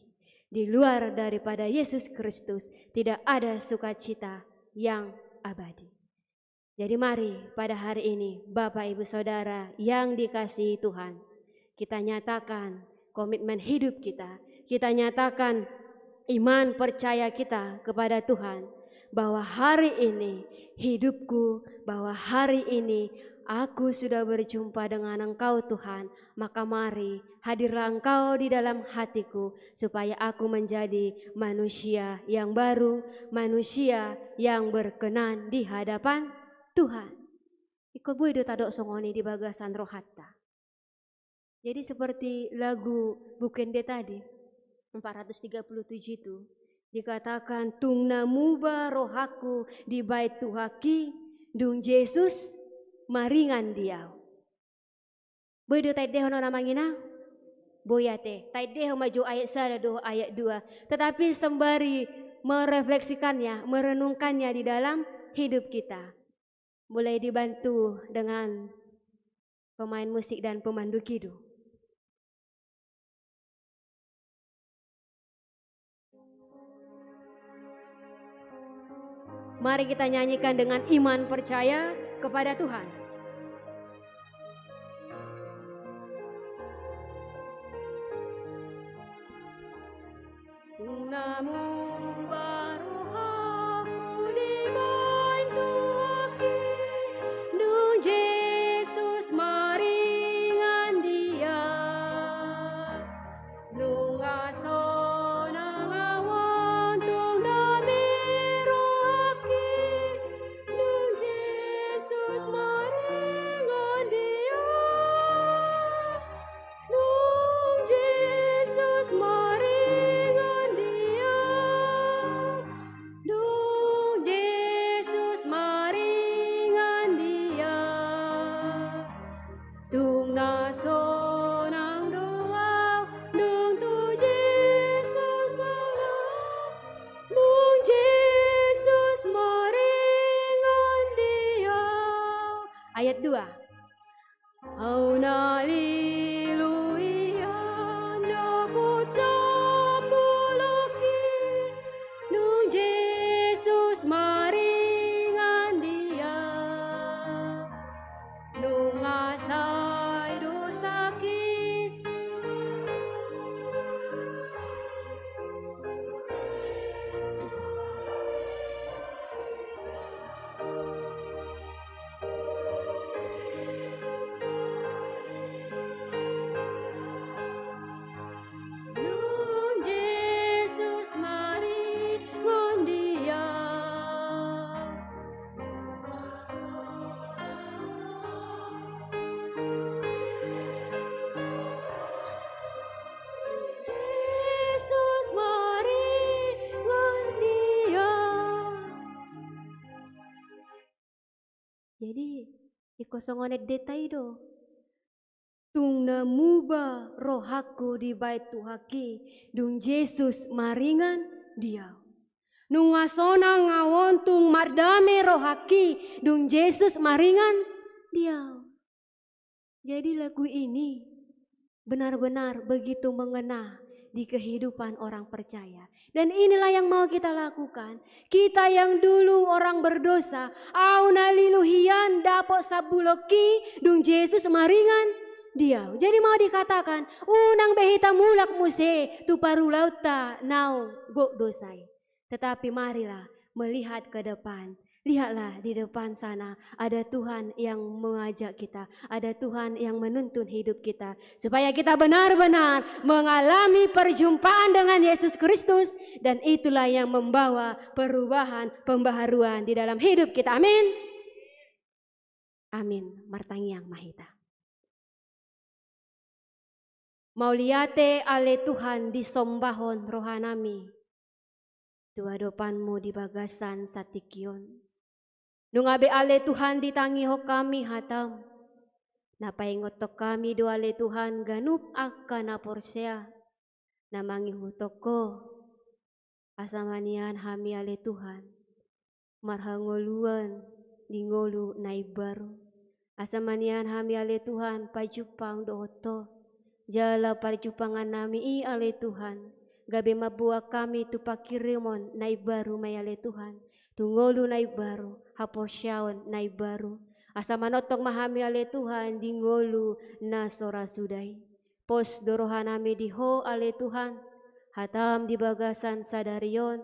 Di luar daripada Yesus Kristus, tidak ada sukacita yang abadi. Jadi mari pada hari ini, Bapak, Ibu, Saudara yang dikasihi Tuhan, kita nyatakan komitmen hidup kita, kita nyatakan iman percaya kita kepada Tuhan, bahwa hari ini hidupku, bahwa hari ini aku sudah berjumpa dengan Engkau, Tuhan, maka mari hadirlah Engkau di dalam hatiku, supaya aku menjadi manusia yang baru, manusia yang berkenan di hadapan Tuhan. Ingkon boi do tadok songon i di bagasan rohanta. Jadi seperti lagu Buku Ende tadi, empat ratus tiga puluh tujuh itu, dikatakan, "Tung na muba rohangku dibaen Tuhanki, dung Jesus maringan di au." Boi do taendehon on, Amang Inang? Boi ate. Taendehon ma jo ayat sada dohot ayat dua. Tetapi sembari merefleksikannya, merenungkannya di dalam hidup kita. Mulai dibantu dengan pemain musik dan pemandu kidung. Mari kita nyanyikan dengan iman percaya kepada Tuhan. Tung na muba rohangku dibaen Tuhanki, dung Jesus maringan di au. Nunga sonang au on tung dame rohangki, dung Jesus maringan di au. Dung Jesus maringan di au. Dung Jesus maringan di au. Tung na sonang do au, dung tu Jesus au. Dung Jesus maringan di au. Ayat dua. Au na lilu hian dohot sambolongki, dung Jesus maringan di au. Nunga sai dosangki. Jadi, ingkon songon endenta i do. Tung na muba rohangku dibahen Tuhanki, dung Jesus maringan di ahu. Nunga sonang ahu on tung mardame rohangki, dung Jesus maringan di ahu. Jadi lagu ini benar-benar begitu mengena di kehidupan orang percaya. Dan inilah yang mau kita lakukan. Kita yang dulu orang berdosa, ahu na lilu hian dapot sambulonki, dung Jesus maringan di ahu. Jadi mau dikatakan, unang be hita mulak muse tu parulaonta naung gok dosa i. Tetapi marilah melihat ke depan. Lihatlah di depan sana, ada Tuhan yang mengajak kita, ada Tuhan yang menuntun hidup kita, supaya kita benar-benar mengalami perjumpaan dengan Yesus Kristus, dan itulah yang membawa perubahan, pembaharuan di dalam hidup kita. Amin. Amin. Martangiang ma hita. Mauliate ale Tuhan, disombahon rohanami tu adopanmu di bagasan satingki on. Nunga be ale Tuhan ditangihon hami hatam. Na paingothon hami do ale Tuhan ganup angka na porsea na mangihuthon Ho. Asa manian hami ale Tuhan marhangoluan di ngolu na imbaru. Asa manian hami ale Tuhan pajumpang dohot Ho. Jala parjumpangan nami i ale Tuhan, gabe mamboan hami tu panghirimon na imbaru ma i ale Tuhan, tu ngolu na imbaru, haporseaon na imbaru. Asa manongtong ma hami ale Tuhan di ngolu na so ra suda i. Pos do rohanami di Ho ale Tuhan, hatam di bagasan sadari on,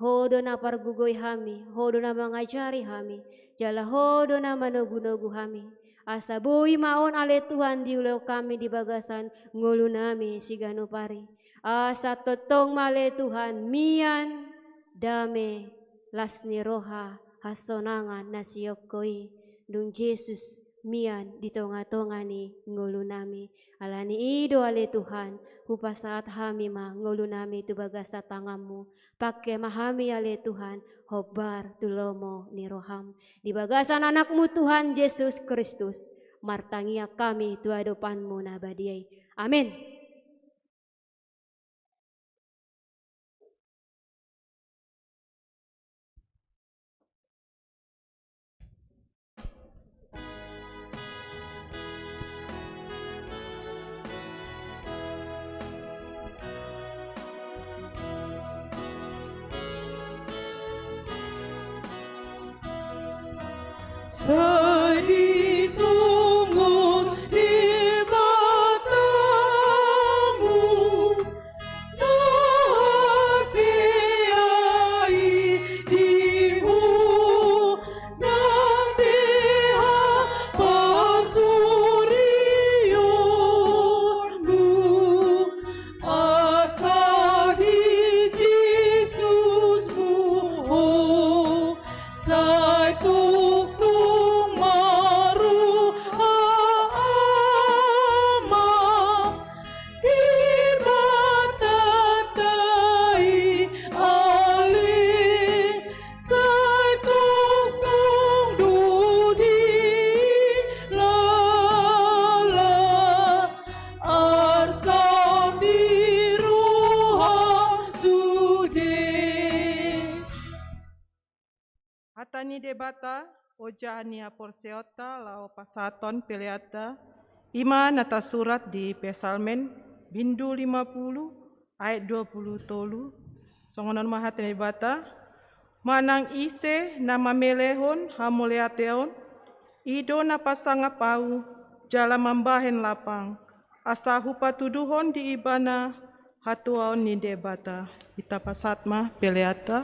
Ho do na pargogoi hami, Ho do na mangajari hami, jala Ho do na manogunogu hami. Asa boi ma on ale Tuhan diulahon hami di bagasan ngolunami siganup ari. Asa tongtong ma ale Tuhan mian, dame, las ni roha, hasonangan na sian Ho i, dung Jesus mian di tongatonga ni ngolunami. Alani i do ale Tuhan, hupasahat hami ma ngolunami tu bagasan tanganmu. Pangke ma hami ale Tuhan, hombar tu lomo ni roham. Di bagasan anakmu Tuhan Jesus Kristus, martangiang hami tu adopanmu na badia i. Amin. Sai ditongos ni matamu na hasea i di ho nang di haporseaonmu, asa di Jesusmu ho sai tongtong ma roham, Ama, di batanta i ale, sai tongtong do dilala arsam di roham sude. Hata ni Debata, ojahan ni haporseaonta laho pasahathon peleanta, i ma na tarsurat di Psalmen, bindu lima pulu, ayat dua pulu tolu. Songon on ma hata ni Debata: Manang ise na mamelehon hamauliateon, i do na pasangap Ahu, jala mambahen lapang, asa hupatuduhon di ibana hatuaon ni Debata. Hita pasahat ma peleanta.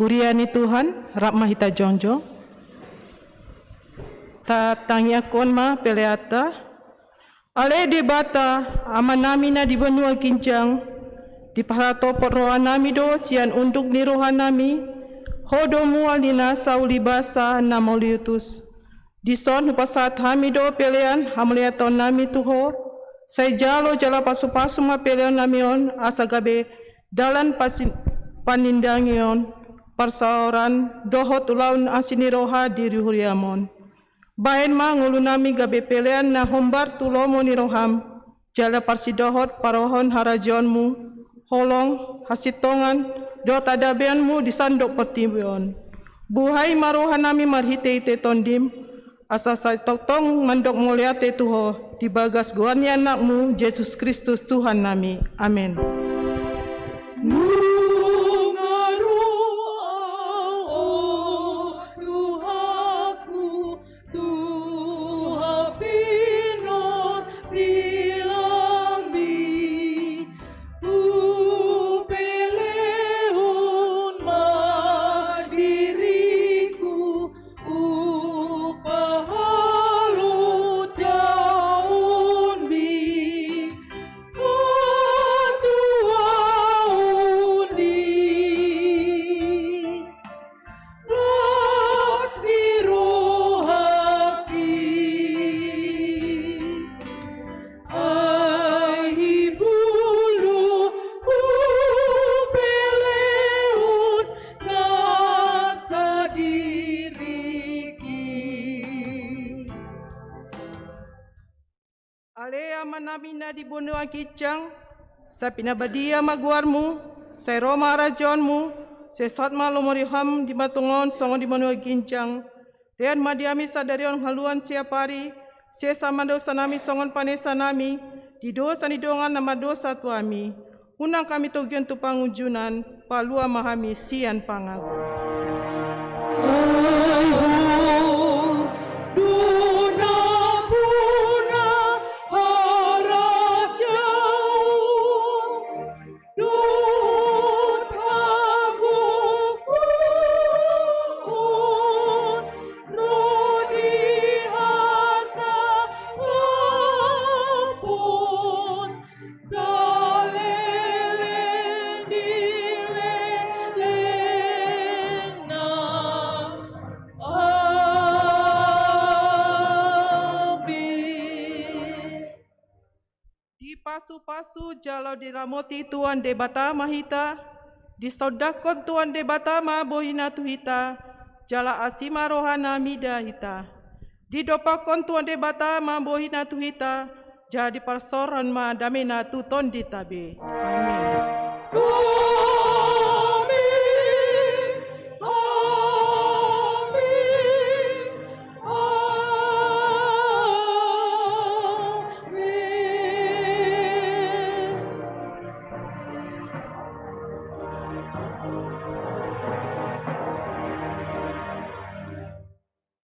Huria ni Tuhan, rap ma hita jongjong. Tatangiangkon ma peleanta. Ale Debata, Amanami na di banua ginjang, dipahatopot rohanami do sian unduk ni rohanami Ho do mual ni nasa ulibasa na mauliutus. Dison hupasahat hami do pelean hamauliatennami tu Ho. Sai jalo jala pasupasu ma peleannami on asa gabe dalan pasi-, panindangion, parsaoran dohot ulaon asi ni roha di huriam on. Baen ma ngolunami gabe pelean na hombar tu lomo ni roham, jala parsidohot parohon harajaonmu, holong, hasintongan dohot hadameonmu di sandok portibi on. Buhai ma rohanami marhitehite Tondim, asa sai tongtong mandok mauliate tu Ho di bagas goar ni Anakmu Jesus Kristus Tuhannami. Amen. Nunga ro Ho, Tuhanku, tu hapinonsilangmi, hupelehon ma diringku, hupahalot jahaonmi, hatuaonmi. Las ni rohangki, ai hibulu hupelehon nasa diringki. Ale Amanami na di banua ginjang, sai pinabadia ma goarmu, sai ro ma harajaonmu, sai saut ma lomo ni roham di banua tonga on songon di banua ginjang. Lehon ma di hami sadari on haluaon siapari, sesa ma dosanami songon panesanami di dosa ni dongan na mardosa tu hami. Unang hami togihon tu pangunjunan, palua ma hami sian pangago. Ai Ho do nampuna harajaon dohot hagogoon ro di hasangapon saleleng ni lelengna. Amin. Dipasupasu jala diramoti Tuhan Debata ma hita, disondangkon Tuhan Debata ma bohina tu hita, jala asi ma rohana mida hita. Didompakkon Tuhan Debata ma bohina tu hita, jala diparsaorhon ma damena tu tondinta be. Amin. Amin. Amin. Amin.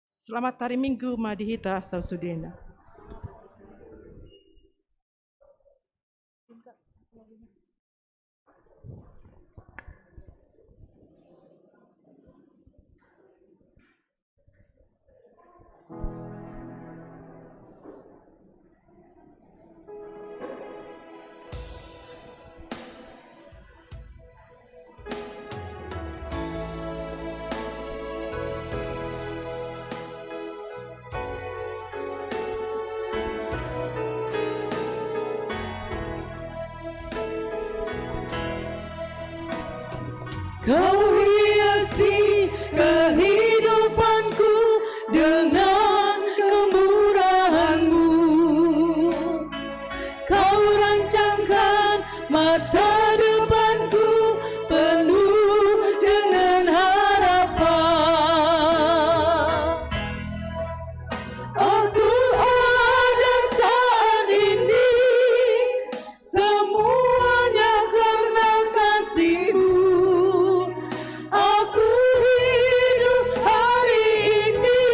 Selamat hari Minggu ma di hita sausudena. Kau hiasi kehidupanku dengan kemurahan-Mu. Kau rancangkan masa depanku penuh dengan harapan. Aku ada saat ini, semuanya karena kasih-Mu. Aku hidup hari ini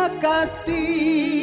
kasih.